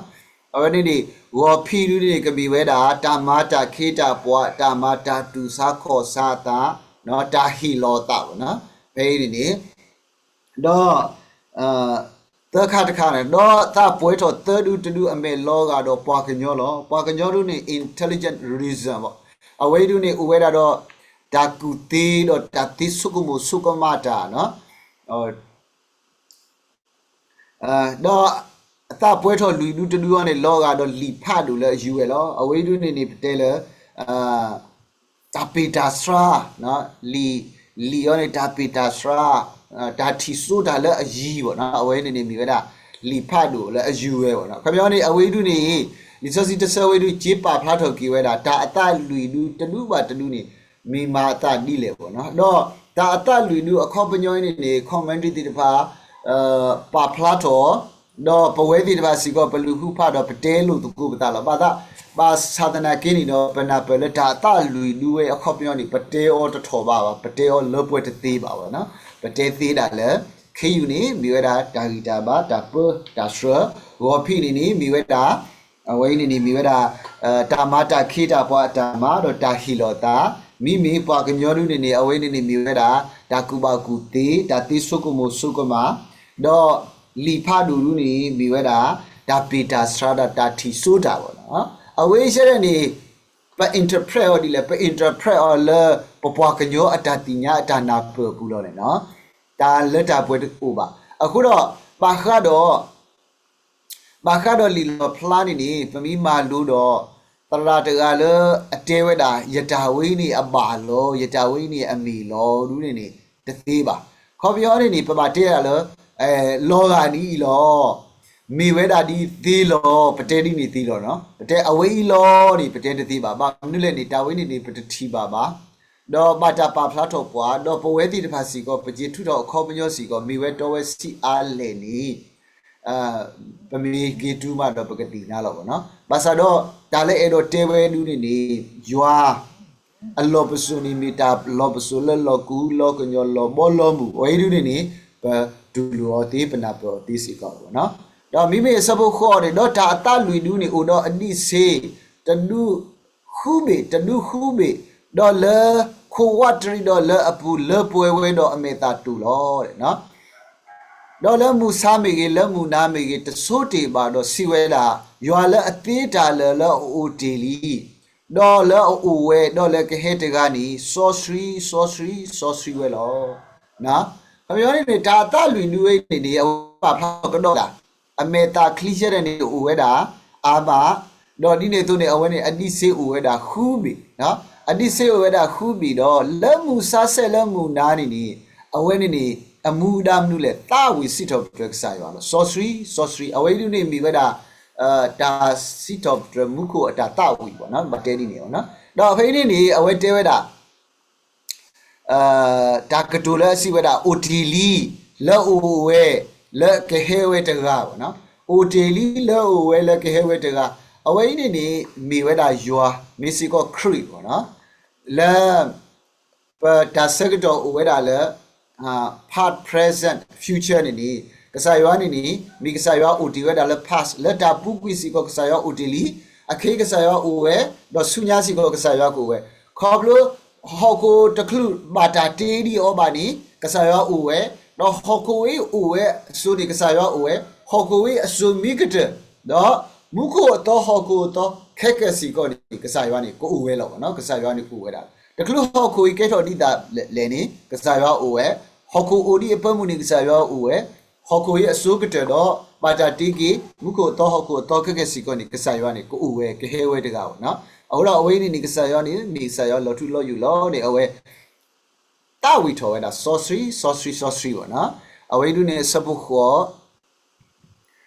အဝဲန့ၣ်န့ၣ် ဂီၤဖံးဒုန့ၣ် ကမ့ၢ်ဝဲဒၣ် တၢ်မၤတၢ်ခ့တၢ်ပှၤ တၢ်မၤတၢ်တူၢ်ဆါခီၣ်ဆါအသး, တၢ်ဟ့ၣ်လီၤအသးဘၣ်နီၤ, ဖဲအံၤန့ၣ်န့ၣ် ဒီး သၢခါတခါန့ၣ် ဒီးသးပှဲၤထီၣ်သၢဒုတဒုအမဲာ်လီၤဂာ်ဒီးပှၤကညီလီၤ. ပှၤကညီဒုန့ၣ် intelligent reason ဘၣ်. အဝဲအံၤဒုန့ၣ် အိၣ်ဝဲဒၣ်ဒီး တၢ်ကူၣ်သ့ဒီးတၢ်သ့ဆိကမိၣ်ဆိကမးတၢ်နီၤ. ဒီးသးပှဲၤထီၣ်လွံၢ်ဒုတဒုအံၤန့ၣ် လီၤဂာ်ဒီးလံာ်ဖးဒိၣ်လၢအယူၤဝဲလီၤ. အဝဲအံၤဒုန့ၣ်န့ၣ် ပတဲလၢ တၢ်ပ့ၢ်တၢ်ဆှါ, လံာ်, လံာ်အီၤန့ၣ် တၢ်ပ့ၢ်တၢ်ဆှါ, တၢ်ထံၣ်စိတၢ်လၢအယံၤဘၣ်နီၤ, အဝဲန့ၣ်န့ၣ်မ့ၢ်ဝဲဒၣ် လံာ်ဖးဒိၣ်လၢအယံၤဝဲဘၣ်နီၤ. ခီပညီန့ၣ် အဝဲအံၤဒုန့ၣ် လံာ်စီဆှံတဆၢဝဲဒု က့ၤပာ်ဖျါထီၣ်က့ၤဝဲဒၣ် တၢ်အသးလွံၢ်ဒုတဒုဘၣ်တဒုန့ၣ် မ့ၢ်မၤအသးဒ်လဲၣ်ဘၣ်နီၤ. ဒီးတၢ်အသးလွံၢ်ဒုအခီပညီအံၤန့ၣ်န့ၣ် commentary သ့ၣ်တဖၣ် ပာ်ဖျါထီၣ် ဒီးပဝဲသ့ၣ်တဖၣ်စ့ၢ်ကီး ပလူၤဟူဖးဒီးပတဲလိာ်သကိးပသးလီၤ. ဘၣ်သး, ဘၣ်ဆၣ်သနာ်က့န့ၣ်ဒီး ပနၢ်ပၢၢ်လၢတၢ်အသးလွံၢ်ဒုဝဲအခီပညီန့ၣ် ပတဲအီၤတထီၣ်ဘးဘၣ်, ပတဲအီၤလၢပှဲၤတသ့ဘၣ်ဝဲနီၤ. ပတဲသ့ဒၣ်လၢ ခ့ယုၢ်န့ၣ် မ့ၢ်ဝဲဒၣ်တၢ်ဂံၢ်တၢ်ဘါ တၢ်ပၢတၢ်ဆှၢ, ဂီၤဖံးန့ၣ်န့ၣ် မ့ၢ်ဝဲဒၣ် အဝဲအံၤန့ၣ်န့ၣ် မ့ၢ်ဝဲဒၣ် တၢ်မၤတၢ်ခ့တၢ်ပှၤအတၢ်မၤ ဒီးတၢ်ဟ့ၣ်လီၤသး, မ့မ့ၢ်ပှၤကညီဒုန့ၣ်န့ၣ် အဝဲန့ၣ်န့ၣ်မ့ၢ်ဝဲဒၣ် တၢ်ကူၣ်ဘၣ်ကူၣ်သ့, တၢ်သ့ဆိကမိၣ်ဆိကမး, ဒီးလံာ်ဖးဒိၣ်ဒုန့ၣ် မ့ၢ်ဝဲဒၣ် တၢ်ပ့ၢ်တၢ်ဆှါဒီးတၢ်ထံၣ်စိတၢ်ဘၣ်နီၤ. အဝဲအံၤဆဲန့ၣ် ပ interpret အီၤဒ်လဲၣ်, ပ interpret အီၤလၢ ပပှၤကညီအတၢ်သ့ၣ်ညါအတၢ်နၢ်ပၢၢ်အပူၤလီၤန့ၣ်နီၤ. တၢ်လၢတၢ်ပှဲၤတအိၣ်ဘၣ်. အဃိဒီး ဘၣ်ဃးဒီး ဘၣ်ဃးဒီးလံာ်လီၣ်ဖျါန့ၣ်န့ၣ် ပမ့ၢ်မၤလိဒီး သရၣ်တဂၤလၢအတဲဝဲဒၣ် ယတၢ်ဝဲအံၤန့ၣ်အဘၣ်လီၤ, ယတၢ်ဝဲအံၤန့ၣ်အမ့ၢ်လီၤဒုန့ၣ်န့ၣ် တသ့ဘၣ်. ခီပညီန့ၣ်န့ၣ် ပဘၣ်တဲဒၣ်လၢ လီၤဂာ်ဒ်အံၤလီၤ, မ့ၢ်ဝဲဒၣ်ဒ်သ့လီၤ, ပတဲဒ်န့ၣ်သ့လီၤနီၤ. ပတဲအဝဲအံၤလီၤန့ၣ် ပတဲတသ့ဘၣ်. ဘၣ်မနုၤလဲၣ်န့ၣ် တၢ်ဝဲန့ၣ်န့ၣ် ပတထံၣ်ဘၣ်ဘၣ်. ဒီးဘၣ်တၢ်ပာ်ဖျါထီၣ်ပှၤ, ဒီးပဝဲသ့ၣ်တဖၣ်စ့ၢ်ကီး ပက့ၤထုးထီၣ်အခီပညီစ့ၢ်ကီး မ့ၢ်ဝဲတီဝဲဆံးအါလဲၣ်န့ၣ် ပမ့ၢ်ဂ့ၤတုၤမးဒီးပကသ့ၣ်ညါလီၤဘၣ်နီၤ. ဘၣ်ဆၣ်ဒီး တၢ်လၢအဲၣ်ဒိးတဲဝဲဒုန့ၣ်န့ၣ် ယွၤ အလီၢ်ပစိာ်န့ၣ်မ့ၢ်တၢ်လီၢ်ပစိာ်လၢလီၢ်ကူလီၢ်ကညီလီၢ်ဘီလီၢ်မုၢ် အဝဲဒုန့ၣ်န့ၣ် ပတူၢ်လိာ်အီၤသ့ ပနၢ်ပၢၢ်အီၤသ့စ့ၢ်ကီးလီၤဘၣ်နီၤ. ဒီးမ့မ့ၢ်အဆၢဖိဃိးန့ၣ် ဒီးတၢ်အသးလွံၢ်ဒုန့ၣ် အိၣ်ဒီးအဒံးဆ့ တဒု ဃုဘ့ၣ် တဒုဃုဘ့ၣ်, ဒီးလၢခိးဝးတရံးဒီးလၢအပူၤလၢပှဲၤဝဲဒီးအမဲာ်သၣ်တိၢ်လီၤ. ဒီးလၢမုၢ်ဆါမ့ၢ်ဂ့ၤ လၢမုၢ်နၤမ့ၢ်ဂ့ၤ တဆိတ့ၢ်ဘၣ်ဒီးစံးဝဲဒၣ်, ယွၤလၢအသ့တၢ်လၢာ်လၢအအိၣ်တ့ၢ်လံ, ဒီးလၢအအိၣ်ဝဲ ဒီးလၢကဟဲတဂၤန့ၣ် စီဆှံ စီဆှံ စီဆှံဝဲလီၤ. ခီပညီန့ၣ်န့ၣ် တၢ်အသးလွံၢ်ဒုဝဲန့ၣ်န့ၣ် အဝဲပာ်ဖျါထီၣ်ကဒီးဒၣ် အမဲာ်သၣ်ချံဆဲဒၣ်န့ၣ် အိၣ်ဝဲဒၣ်အါမး, ဒီးဒ်န့ၣ်အသိးန့ၣ် အဝဲန့ၣ် အဒံးဆ့အိၣ်ဝဲဒၣ်ဃုဘ့ၣ်, အဒံးဆ့အိၣ်ဝဲဒၣ်ဃုဘ့ၣ်ဒီး လၢမုၢ်ဆါဆဲးလၢမုၢ်နၤန့ၣ်န့ၣ် အဝဲန့ၣ်န့ၣ် အမူဒါမနုၤလဲၣ်, သးဝံၣ်စံးထီၣ်ပတြၢၤကစၢ်ယွၤလီၤ. စီဆှံ စီဆှံ အဝဲဒုန့ၣ်မ့ၢ်ဝဲဒၣ် တၢ်စံးထီၣ်ပတြၢၤမူခိၣ်အတၢ်သးဝံၣ်ဘၣ်နီၤ, ဘၣ်တဲဒ်န့ၣ်နီၤ. ဒီးဖဲအံၤန့ၣ်န့ၣ် အဝဲတဲဝဲဒၣ် တၢ်ကတိၤလၢအစံးဝဲဒၣ် အိၣ်တ့ၢ်လံ, လၢအအိၣ်ဝဲ, လၢကဟဲဝဲတဂၤဘၣ်နီၤ. အိၣ်တ့ၢ်လံ လၢအအိၣ်ဝဲ လၢကဟဲဝဲတဂၤ, အဝဲအံၤန့ၣ်န့ၣ် မ့ၢ်ဝဲဒၣ်ယွၤ မ့ၢ်စ့ၢ်ကီးခရံာ်ဘၣ်နီၤ. လၢ ပတၢ်ဆၢကတီၢ်အိၣ်ဝဲဒၣ်လၢ past, present, future န့ၣ်န့ၣ် ကစၢ်ယွၤန့ၣ်န့ၣ် မ့ၢ်ကစၢ်ယွၤအိၣ်တ့ၢ်ဝဲဒၣ်လၢ past, လၢတၢ်ပူၤကွံာ်စ့ၢ်ကီးကစၢ်ယွၤအိၣ်တ့ၢ်လံ, အခ့ကစၢ်ယွၤအိၣ်ဝဲ, ဒီးဆူညါစ့ၢ်ကီးကစၢ်ယွၤကအိၣ်ဝဲ, ခီဖျိ ဟီၣ်ခိၣ်တချုးဘၣ်တၢ်တ့ဒံးအီၤဘၣ်န့ၣ် ကစၢ်ယွၤအိၣ်ဝဲ, ဒီးဟီၣ်ခိၣ်ဝဲအိၣ်ဝဲအစိၤန့ၣ် ကစၢ်ယွၤအိၣ်ဝဲ, ဟီၣ်ခိၣ်ဝဲအစိၤမ့ၢ်ကတၢၢ်, ဒီးမူခိၣ်အသီဟီၣ်ခိၣ်အသီခဲကဲစ့ၢ်ကီးန့ၣ် ကစၢ်ယွၤန့ၣ်ကအိၣ်ဝဲလီၤဘၣ်နီၤ, ကစၢ်ယွၤန့ၣ်ကအိၣ်ဝဲဒၣ်. တချုးဟီၣ်ခိၣ်အံၤကဲထီၣ်ဒ်သိးလဲၣ်န့ၣ် ကစၢ်ယွၤအိၣ်ဝဲ, ဟီၣ်ခိၣ်အိၣ်ဒံးအပၢမုၢ်န့ၣ် ကစၢ်ယွၤအိၣ်ဝဲ, ဟီၣ်ခိၣ်အံၤအစိၤကတၢၢ်ဒီး ဘၣ်တၢ်တ့က့ၤ မူခိၣ်အသီဟီၣ်ခိၣ်အသီခဲကဲစ့ၢ်ကီးန့ၣ် ကစၢ်ယွၤန့ၣ်ကအိၣ်ဝဲ ကဟဲဝဲတဂၤဘၣ်နီၤ. အဃိဒီးအဝဲအံၤန့ၣ်န့ၣ် ကစၢ်ယွၤန့ၣ် မ့ၢ်ကစၢ်ယွၤလီၤထူလီၤယိာ်လီၤန့ၣ် အဝဲ သးဝံၣ်ထီၣ်ဝဲဒၣ် စီဆှံ စီဆှံ စီဆှံဘၣ်နီၤ. အဝဲအံၤဒုန့ၣ် အဆၢဖိဃိး ဒီး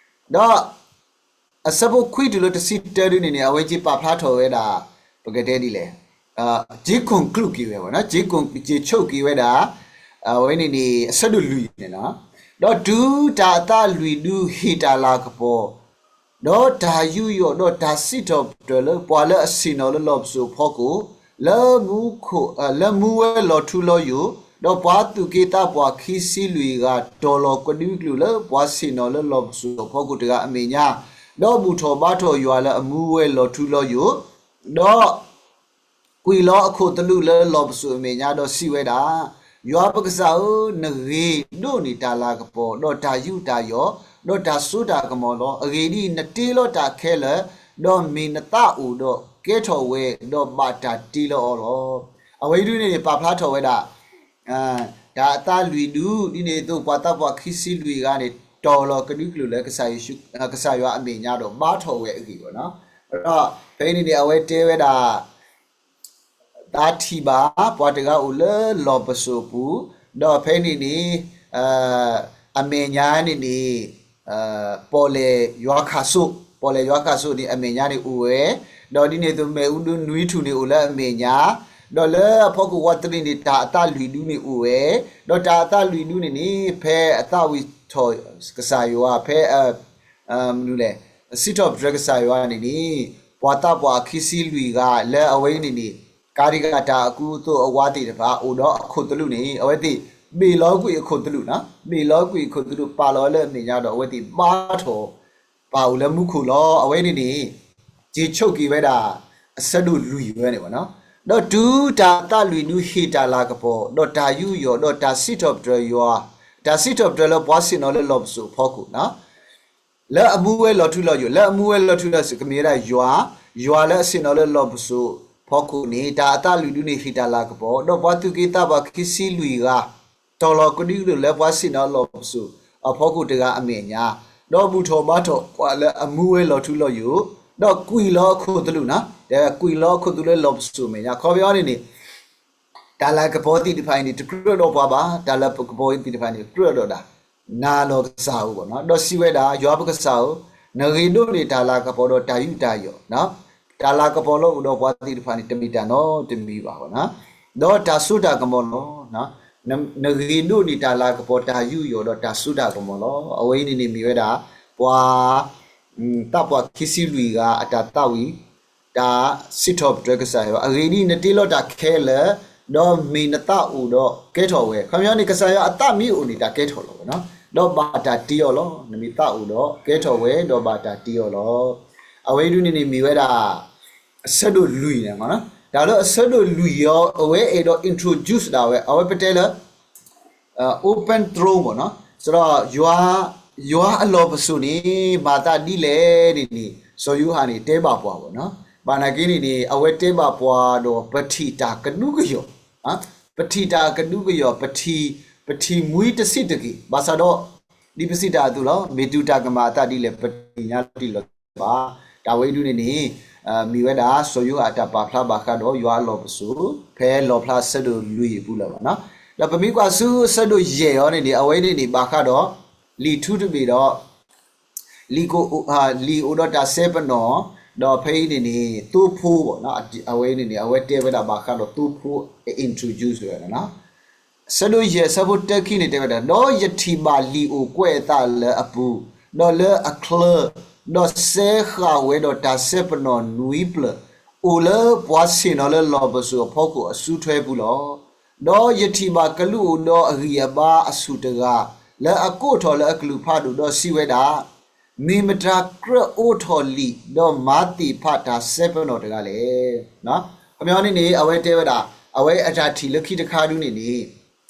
အဆၢဖိခွံတုၤလၢတဆံတၢဒုန့ၣ်န့ၣ် အဝဲက့ၤပာ်ဖျါထီၣ်ဝဲဒၣ် ပကတဲဒ်လဲၣ်, က့ၤ conclude က့ၤဝဲဘၣ်နီၤ, က့ၤ က့ၤဆိက့ၤဝဲဒၣ် အဝဲန့ၣ်န့ၣ် အဆၢဒိၣ်လွံၢ်န့ၣ်နီၤ. ဒီးတုၤတၢ်အသးလွံၢ်ဒုဟ့ၣ်တၢ်လၤကပီၤ ဒီးတၢ်ယူးယီၣ်ဒီးတၢ်စံးထီၣ်ပတြၢၤလၢ ပှၤလၢအဆ့ၣ်နီၤလၢလီၢ်ပစိာ်အဖီခိၣ်, လၢမူခိၣ်, လၢမူဝဲလီၤထူလီၤယိာ်, ဒီးပှၤသူၣ်က့သးပှၢ်ခံဆံလွံၢ်ဂၤ တီၤလီၤကဒွံကျုာ်လၢ ပှၤဆ့ၣ်နီၤလၢလီၢ်ပစိာ်အဖီခိၣ်တဂၤအမဲာ်ညါ, ဒီးဘူၣ်ထီၣ်ဘါထီၣ်ယွၤလၢအမူဝဲလီၤထူလီၤယိာ်, ဒီး ကွံာ်လီၤအခိၣ်သလုးလၢလီၢ်ပစိာ်အမဲာ်ညါဒီးစံးဝဲဒၣ်, ယွၤပကစၢ်ဧၢ, နဂ့ၤဒိၣ်န့ၢ်တၢ်လၤကပီၤ, ဒီးတၢ်ယူးတၢ်ယီၣ်, ဒီးတၢ်စိတၢ်ကမီၤလီၤ. အဂ့ၢ်ဒ်အံၤ, နတ့လီၤတၢ်ခဲလၢာ်, ဒီးမ့ၢ်နသးအိၣ်ဒီးကဲထီၣ်ဝဲ, ဒီးဘၣ်တၢ်တ့လၢအီၤလီၤ. အဝဲအံၤဒုန့ၣ်န့ၣ် ပာ်ဖျါထီၣ်ဝဲဒၣ် တၢ်အသးလွံၢ်ဒု, ဒ်န့ၣ်အသိး ပှၤသးပှၢ်ခံဆံလွံၢ်ဂၤန့ၣ် တီၤလီၤကဒွံကျုာ်လၢ ကစၢ်ယွၤအမဲာ်ညါဒီးဘါထီၣ်ဝဲအဂ့ၢ်ဘၣ်နီၤ. ဒီးဖဲအံၤန့ၣ်န့ၣ် အဝဲတဲဝဲဒၣ် သးထံၣ်ဘၣ် ပှၤတဂၤအိၣ်လၢလီၢ်ပစိာ်အပူၤ, ဒီးဖဲန့ၣ်န့ၣ် အမဲာ်ညါန့ၣ်န့ၣ် ပီၣ်လဲၣ်ယွၤခၣ်စိ, ပီၣ်လဲၣ်ယွၤခၣ်စိန့ၣ် အမဲာ်ညါန့ၣ်အိၣ်ဝဲ, ဒီးဒ်န့ၣ်အသိး မ့ၣ်အူဒုနွံထူၣ်န့ၣ်အိၣ်လၢအမဲာ်ညါ, ဒီးလၢအဖီခိၣ်ဝးတရံးန့ၣ် တၢ်အသးလွံၢ်ဒူန့ၣ်အိၣ်ဝဲ, ဒီးတၢ်အသးလွံၢ်ဒူန့ၣ်န့ၣ် ဖဲအသးဝံၣ်ထီၣ်ကစၢ်ယွၤ ဖဲ မနုၤလဲၣ်, စံးထီၣ်ပတြၢၤကစၢ်ယွၤန့ၣ်န့ၣ် ပှၤသးပှၢ်ခံဆံလွံၢ်ဂၤလၢအဝဲအံၤန့ၣ်န့ၣ် ကၤဒံကၤတၢ်အကူအသိးအဝးသ့ၣ်တဖၣ် အိၣ်ဒီးအခိၣ်သလုးန့ၣ် အဝဲသ့ၣ်ဘ့ၣ်လီၤကွံာ်အခိၣ်သလုး, ဘ့ၣ်လီၤကွံာ်အခိၣ်သလုး ပာ်လီၤလၢအမဲာ်ညါဒီး အဝဲသ့ၣ်ဘါထီၣ် ပာ်အိၣ်လၢမူခိၣ်လီၤ. အဝဲန့ၣ်န့ၣ် က့ၤဆိးက့ၤဝဲဒၣ် အဆၢဒိၣ်လွံၢ်ဝဲန့ၣ်ဘၣ်နီၤ. ဒီးတုၤတၢ်အသးလွံၢ်ဒူဟ့ၣ်တၢ်လၤကပီၤ ဒီးတၢ်ယူးယီၣ် ဒီးတၢ်စံးထီၣ်ပတြၢၤယွၤ, တၢ်စံးထီၣ်ပတြၢၤလၢပှၤဆ့ၣ်နီၤလၢလီၢ်ပစိာ်အဖီခိၣ်နီၤ လၢအမူဝဲလီၤထူလီၤယိာ်, လၢအမူဝဲလီၤထူလီၤယိာ် ကမ့ၢ်ဝဲဒၣ်ယွၤ, ယွၤလၢအဆ့ၣ်နီၤလၢလီၢ်ပစိာ်ဖီခိၣ်န့ၣ် တၢ်အသးလွံၢ်ဒူန့ၣ် ဟ့ၣ်တၢ်လၤကပီၤ, ဒီးပှၤသူၣ်က့သးပှၢ်ခံဆံလွံၢ်ဂၤ တီၤလီၤကဒုကဒိၣ်လၢပှၤဆ့ၣ်နီၤလၢလီၢ်ပစိာ်အဖီခိၣ်တဂၤအမဲာ်ညါ, ဒီးဘူၣ်ထီၣ်ဘါထီၣ်ပှၤလၢအမူဝဲလီၤထူလီၤယိာ်, ဒီးကွံာ်လီၤအခိၣ်သလုးနီၤ, ဒီးကွံာ်လီၤအခိၣ်သလုးလၢလီၢ်ပစိာ်အမဲာ်ညါ, ခီပညီန့ၣ်န့ၣ် တၢ်လၤကပီၤသ့ၣ်တဖၣ်အံၤန့ၣ် တကြၢးဒီးပှၤဘၣ်, တၢ်လၤကပီၤသ့ၣ်တဖၣ်န့ၣ် ကြၢးဒီးဒၣ် နၤလီၤကစၢ်ဧိၤဘၣ်နီၤ, ဒီးစံးဝဲဒၣ် ယွၤပကစၢ်ဧိၤ, နဂ့ၤဒိၣ်န့ၢ်တၢ်လၤကပီၤဒီးတၢ်ယူးတၢ်ယီၣ်, တၢ်လၤကပီၤလၢအိၣ်ဒီးပှၤသ့ၣ်တဖၣ်န့ၣ် တမ့ၢ်တၢ်နီတမံၤဘၣ်ဘၣ်နီၤ, ဒီးတၢ်စိတၢ်ကမီၤလီၤ. နဂ့ၤဒိၣ်န့ၢ်တၢ်လၤကပီၤ တၢ်ယူးယီၣ်ဒီးတၢ်စိတၢ်ကမီၤလီၤ. အဝဲအံၤန့ၣ်န့ၣ်မ့ၢ်ဝဲဒၣ် ပှၤ သးပှၢ်ခံဆံလွံၢ်ဂၤအတၢ်သးဝံၣ် တၢ်စံးထီၣ်ပတြၢၤကစၢ်ယွၤ, အဂ့ၢ်ဒ်အံၤ, နတ့လီၤတၢ်ခဲလၢာ်, ဒီးမ့ၢ်နသးအိၣ်ဒီးကဲထီၣ်ဝဲ. ခီပညီန့ၣ် ကစၢ်ယွၤအသးမ့ၢ်အိၣ်န့ၣ် တၢ်ကဲထီၣ်လီၤဝဲနီၤ, ဒီးဘၣ်တၢ်တ့အီၤလီၤ. နမ့ၢ်သးအိၣ်ဒီးကဲထီၣ်ဝဲ ဒီးဘၣ်တၢ်တ့အီၤလီၤ. အဝဲအံၤဒ်န့ၣ်န့ၣ်မ့ၢ်ဝဲဒၣ် အဆၢဒိၣ်လွံၢ်န့ၣ်မ့ၢ်နီၤ, တၢ်လၢအဆၢဒိၣ်လွံၢ်အံၤ အဝဲအဲၣ်ဒိး introduce ဒၣ်ဝဲ, အဝဲပတဲလၢ open throne ဘၣ်နီၤ, စံးဒီး ယွၤအလီၢ်ပစိာ်န့ၣ် မၤသးဒ်လဲၣ်န့ၣ်န့ၣ် စီၤယိၤဟၣ်န့ၣ် တဲဘၣ်ပှၤဘၣ်နီၤ, ဘၣ်နာ်က့န့ၣ်န့ၣ် အဝဲတဲဘၣ်ပှၤဒီး ပထံၣ်တၢ်ကဒူကယီၢ်, ပထံၣ်တၢ်ကဒူကယီၢ်, ပထံၣ်, ပထံၣ်မှံတဆံးတက့ၢ်. ဘၣ်ဆၣ်ဒီး ဒ်ပစံးတၢ်အသိးလီၤ, မ့ၢ်တုၤတၢ်ကမၣ်အသးဒ်လဲၣ် ပတသ့ၣ်ညါလီၤတံၢ်လီၤဆဲးဘၣ်. တၢ်ဝဲအံၤဒ်န့ၣ်န့ၣ် မ့ၢ်ဝဲဒၣ် စီၤယိၤဟၣ်အတၢ်ပာ်ဖျါဘၣ်ဃးဒီး ယွၤအလီၢ်ပစိာ် ဖဲလီၣ်ဖျါအဆၢဒိၣ်လွံၢ်အပူၤလီၤဘၣ်နီၤ. ဒီးပမ့ၢ်ကွၢ်ဆူအဆၢဒိၣ်ယဲၢ်အံၤန့ၣ်န့ၣ် အဝဲန့ၣ်န့ၣ် ဘၣ်ဃးဒီး လံာ်ထူတဘ့ၣ်ဒီး လံာ်ကအိၣ်, လံာ်အိၣ်ဒီးတၢ်စဲပနီၣ်, ဒီးဖဲအံၤန့ၣ်န့ၣ် သိဖိဘၣ်နီၤ, အဝဲန့ၣ်န့ၣ် အဝဲတဲဝဲဒၣ်ဘၣ်ဃးဒီးသိဖိ introduce ဝဲဒၣ်နီၤ. အဆၢဒိၣ်ယဲၢ်အဆၢဖိတၢခံန့ၣ်တဲဝဲဒၣ်, ဒီးယထံၣ်ဘၣ်လံာ်အိၣ်ကွဲးအသးလၢအပူၤ, ဒီးလၢအချၢ, ဒီးစဲဃာ်ဝဲဒီးတၢ်စဲပနီၣ်နွံဖျၢၣ်, အိၣ်လၢပှၤဆ့ၣ်နီၤလၢလီၢ်ပစိာ်အဖီခိၣ်အစုထွဲပူၤလီၤ. ဒီးယထံၣ်ဘၣ်ကလူးအိၣ်ဒီးအဂံၢ်အဘါအဆူၣ်တဂၤ, လၢအကိးထီၣ်လၢအကလုၢ်ဖးဒိၣ်ဒီးစံးဝဲဒၣ်, မ့ၢ်မတၤကြၢးအိးထီၣ်လံာ် ဒီးမၤသ့ၣ်ဖးတၢ်စဲပနီၣ်တဂၤလဲၣ်. ခီပညီန့ၣ်န့ၣ် အဝဲတဲဝဲဒၣ်, အဝဲအတၢ်ထံၣ်လၢခံတခါဒုန့ၣ်န့ၣ်,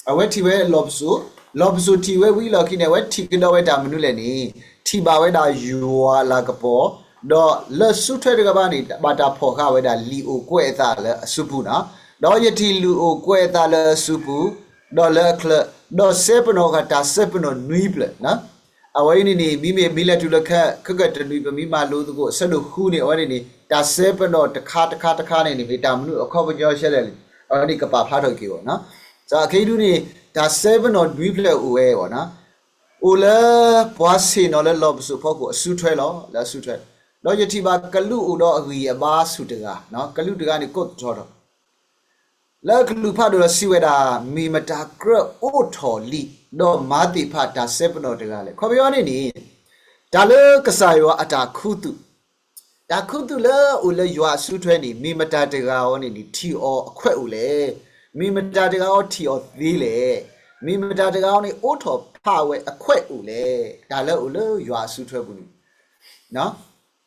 အဝဲထံၣ်ဝဲလီၢ်ပစိာ်, လီၢ်ပစိာ်ထံၣ်ဝဲဝံၤလီၢ်ခံန့ၣ် အဝဲထံၣ်ကဒီးဝဲတၢ်မနုၤလဲၣ်န့ၣ်, ထံၣ်ဘၣ်ဝဲဒၣ်ယွၤအလၤကပီၤ, ဒီးလၢစုထွဲတဂၤဘၣ်န့ၣ် ဘၣ်တၢ်ဖီၣ်ဃာ်ဝဲဒၣ်လံာ်အိၣ်ကွဲးအသးလၢအစုပူၤနီၤ, ဒီးယထံၣ်လံာ်အိၣ်ကွဲးအသးလၢအစုပူၤ, ဒီးလၢအချၢ, ဒီးစဲပနီၣ်ဃာ်တၢ်စဲပနီၣ်နွံဖျၢၣ်နီၤ. အဝဲအံၤန့ၣ်န့ၣ် မ့မ့ၢ်မ့ၢ်လဲၤတုၤလၢခဲ ခဲကတနွံ ပမ့ၢ်မၤလိသကိး အဆၢဒိၣ်ဃုန့ၣ် အဝဲန့ၣ်န့ၣ် တၢ်စဲပနီၣ်တခါတခါတခါန့ၣ်န့ၣ် မ့ၢ်တၢ်မနုၤအခီပညီဆဲလဲၣ်န့ၣ် အဝဲန့ၣ်ကပာ်ဖျါထီၣ်က့ၤဝဲနီၤ. စးခဲအံၤဒုန့ၣ် တၢ်စဲပနီၣ်နွံဖျၢၣ်အိၣ်ဝဲနီၤ. အိၣ်လၢပှၤဆ့ၣ်နီၤလၢလီၢ်ပစိာ်ဖီခိၣ်အစုထွဲလီၤ, လၢအစုထွဲ, ဒီးယထံၣ်ဘၣ်ကလူးအိၣ်ဒီးအဂံၢ်အဘါဆူၣ်တဂၤ, ကလူးတဂၤန့ၣ်ကိးထီၣ်ထီၣ် လၢအကလုၢ်ဖးဒိၣ်ဒီးစံးဝဲဒၣ်, မ့ၢ်မတၤကြၢးအိးထီၣ်လံာ် ဒီးမၤသ့ၣ်ဖးတၢ်စဲပနီၣ်တဂၤလဲၣ်. ခီပညီန့ၣ်န့ၣ် တၢ်လၢကစၢ်ယွၤအတၢ်ခူသူၣ်, တၢ်ခူသူၣ်လၢအိၣ်လၢယွၤအစုထွဲန့ၣ် မ့ၢ်မတၤတဂၤအီၤန့ၣ်န့ၣ် ထံၣ်အီၤအခွဲးအိၣ်လဲၣ်, မ့ၢ်မတၤတဂၤအီၤထံၣ်အီၤသ့လဲၣ်, မ့ၢ်မတၤတဂၤအီၤန့ၣ် အိးထီၣ်ဖးဝဲအခွဲးအိၣ်လဲၣ်. တၢ်လၢအိၣ်လၢယွၤအစုထွဲပူၤန့ၣ်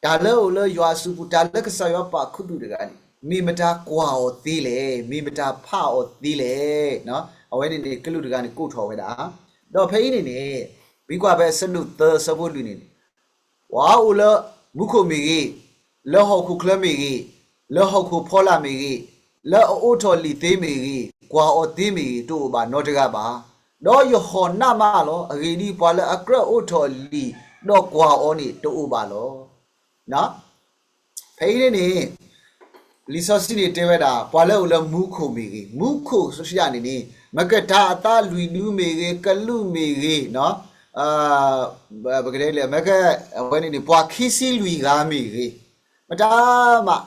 တၢ်လၢအိၣ်လၢယွၤအစုပူၤ တၢ်လၢကစၢ်ယွၤပာ်ခူသူၣ်တဂၤန့ၣ် မ့ၢ်မတၤကွၢ်အီၤသ့လဲၣ်, မ့ၢ်မတၤဖးအီၤသ့လဲၣ်. အဝဲန့ၣ်န့ၣ် ကလူးတဂၤန့ၣ်ကိးထီၣ်ဝဲဒၣ်. ဒီးဖဲအံၤန့ၣ်န့ၣ် မ့ၢ်ကွၢ်ဖဲအဆၢဒိၣ်သၢအဆၢဖိလွံၢ်န့ၣ်န့ၣ် ပှၤအိၣ်လၢမူခိၣ်မ့ၢ်ဂ့ၤ, လၢဟီၣ်ခိၣ်ချၢမ့ၢ်ဂ့ၤ, လၢဟီၣ်ခိၣ်ဖီလာ်မ့ၢ်ဂ့ၤ, လၢအအိးထီၣ်လံာ်သ့မ့ၢ်ဂ့ၤ, ကွၢ်အီၤသ့မ့ၢ်ဂ့ၤ, တအိၣ်ဘၣ်နီတဂၤဘၣ်. ဒီးယဟီၣ်နးမးလီၤ. အဂ့ၢ်ဒ်အံၤ, ပှၤလၢအကြၢးအိးထီၣ်လံာ် ဒီးကွၢ်အီၤန့ၣ်တအိၣ်ဘၣ်လီၤ. ဖဲအံၤန့ၣ်န့ၣ် လံာ်စီဆှံန့ၣ်တဲဝဲဒၣ် ပှၤလၢအအိၣ်လၢမူခိၣ်မ့ၢ်ဂ့ၤ, မူခိၣ်စယၣ်န့ၣ်န့ၣ် မ့ၢ်ကဲတၢ်အသးလွံၢ်ဒုမ့ၢ်ဂ့ၤ, ကလူးမ့ၢ်ဂ့ၤ, ပကတဲလဲၣ် မ့ၢ်ကဲ အဝဲန့ၣ်န့ၣ် ပှၤခံဆံလွံၢ်ဂၤမ့ၢ်ဂ့ၤ, မတၤမး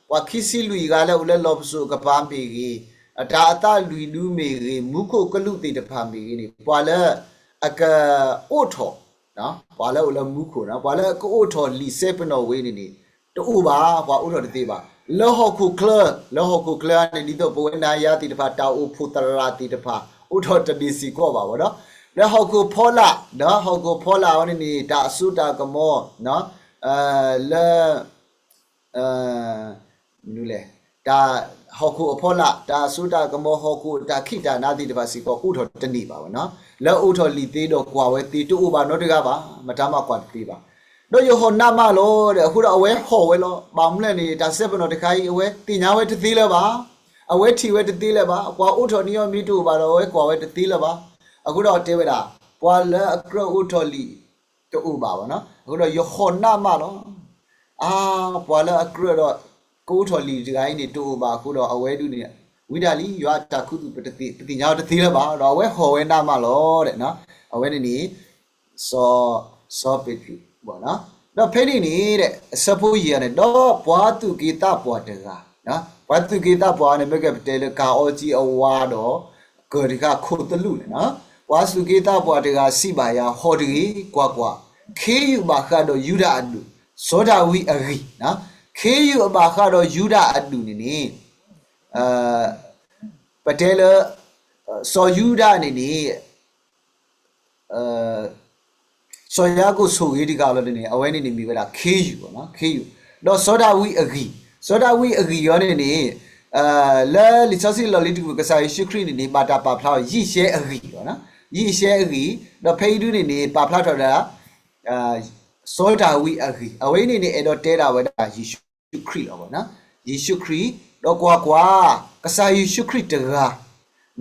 ပှၤခံဆံလွံၢ်ဂၤလၢအအိၣ်လၢလီၢ်ပစိာ်အကပၤမ့ၢ်ဂ့ၤ, တၢ်အသးလွံၢ်ဒုမ့ၢ်ဂ့ၤ, မူခိၣ်ကလူးသ့ၣ်တဖၣ်မ့ၢ်ဂ့ၤန့ၣ် ပှၤလၢအကအိးထီၣ် ပှၤလၢအအိၣ်လၢမူခိၣ်န့ၣ် ပှၤလၢအကအိးထီၣ်လံာ်စဲပနီၣ်ဝဲန့ၣ်န့ၣ် တအိၣ်ဘၣ်, ပှၤအိးထီၣ်တသ့ဘၣ်. လၢဟီၣ်ခိၣ်ချၢ, လၢဟီၣ်ခိၣ်ချၢန့ၣ် ဒ်သိးပဝဲနၤယၤသ့ၣ်တဖၣ် တၢ်အိၣ်ဖှိၣ်သရၣ်သ့ၣ်တဖၣ် အိးထီၣ်တန့ၢ်စ့ၢ်ကီးဘၣ်ဝဲဒီး လၢဟီၣ်ခိၣ်ဖီလာ်, ဒီးဟီၣ်ခိၣ်ဖီလာ်ဝဲန့ၣ်န့ၣ် တၢ်အစိတၢ်ကမီၤ လၢ မနုၤလဲၣ်, တၢ်ဟီၣ်ခိၣ်အဖီလာ်, တၢ်အစိတၢ်ကမီၤ ဟီၣ်ခိၣ်အတၢ်ခံးတၢ်နၤသ့ၣ်တဖၣ်စ့ၢ်ကီး အိးထီၣ်တန့ၢ်ဘၣ်ဝဲနီၤ. လၢအိးထီၣ်လံာ်သ့ဒီးကွၢ်ဝဲသ့တအိၣ်ဘၣ်နီတဂၤဘၣ်, မတၤမးကွၢ်တသ့ဘၣ်. ဒီးယဟီၣ်နးမးလီၤဒီး အဃိဒီးအဝဲဟီၣ်ဝဲလီၤ. ဘၣ်မနုၤလဲၣ်န့ၣ် တၢ်စဲပနီၣ်တခါအံၤ အဝဲသ့ၣ်ညါဝဲတသ့လၢၤဘၣ်, အဝဲထံၣ်ဝဲတသ့လၢၤဘၣ်, ပှၤအိးထီၣ်န့ၢ်အီၤမ့ၢ်တအိၣ်ဘၣ်ဒီး အဝဲကွၢ်ဝဲတသ့လၢၤဘၣ်. အဃိဒီးတဲဝဲဒၣ် ပှၤလၢအကြၢးအိးထီၣ်လံာ် တအိၣ်ဘၣ်ဝဲနီၤ. အဃိဒီးယဟီၣ်နးမးလီၤ. အါ, ပှၤလၢအကြၢးဒီး ကအိးထီၣ်လံာ်တဂၤအံၤန့ၣ် တအိၣ်ဘၣ်အဃိဒီး အဝဲဒၣ်န့ၣ် ဝံဒၣ်လံ ယွၤအတၢ်ခူသူၣ်ပတသ့ၣ် ပသ့ၣ်ညါအီၤတသ့လၢၤဘၣ်ဒီး အဝဲဟီၣ်ဝဲနးမးလီၤ. အဝဲန့ၣ်န့ၣ် စီၤ စီၤပ့းတရူး ဒီးဖဲန့ၣ်န့ၣ် အဆၢဖိယဲၢ်န့ၣ် ဒီးပှၤသူၣ်က့သးပှၢ်တဂၤ, ပှၤသူၣ်က့သးပှၢ်န့ၣ် မ့ၢ်ကဲပတဲလၢကၤအီကၠံအဝါဒီး ကၢၢ်တခါခိၣ်သလုးန့ၣ်နီၤ. ပှၤသူၣ်က့သးပှၢ်တဂၤစံးဘၣ်ယၤ, ဟီၣ်တဂ့ၤ, ကွၢ်ကွၢ်, ခ့ယုၢ်ဘၣ်ဃးဒီးယူဒၤအဒူၣ်, စီၤဒၤဝံးအဂံၢ်, ခ့ယုၢ်အဘၣ်ဃးဒီးယူဒၤအဒူၣ်န့ၣ်န့ၣ် ပတဲလၢ စီၤယူဒၤန့ၣ်န့ၣ် စီၤယၤကိာ်ဆိၣ်ဂ့ၤတဂၤလီၤန့ၣ် အဝဲန့ၣ်န့ၣ်မ့ၢ်ဝဲဒၣ်ခ့ယုၢ်, ခ့ယုၢ်, ဒီးစီၤဒၤဝံးအဂံၢ်, စီၤဒၤဝံးအဂံၢ်အံၤန့ၣ်န့ၣ် လၢလံာ်စီဆှံလီၢ်လံၤတကပၤ ကစၢ်ယ့ၣ်ၡူးခရံာ်န့ၣ်န့ၣ် ဘၣ်တၢ်ပာ်ဖျါအီၤ ယံၡဲအဂံၢ်, ယံၡဲအဂံၢ်, ဒီးဖဲအံၤဒုန့ၣ်န့ၣ် ပာ်ဖျါထီၣ်ဒၣ် စီၤဒၤဝံးအဂံၢ်, အဝဲအံၤန့ၣ်န့ၣ် အဲၣ်ဒိးတဲဒၣ်ဝဲဒၣ်ယ့ၣ်ၡူးခရံာ်လီၤ. ယ့ၣ်ၡူးခရံာ်, ဒီးကွၢ်ကွၢ်, ကစၢ်ယ့ၣ်ၡူးခရံာ်တဂၤ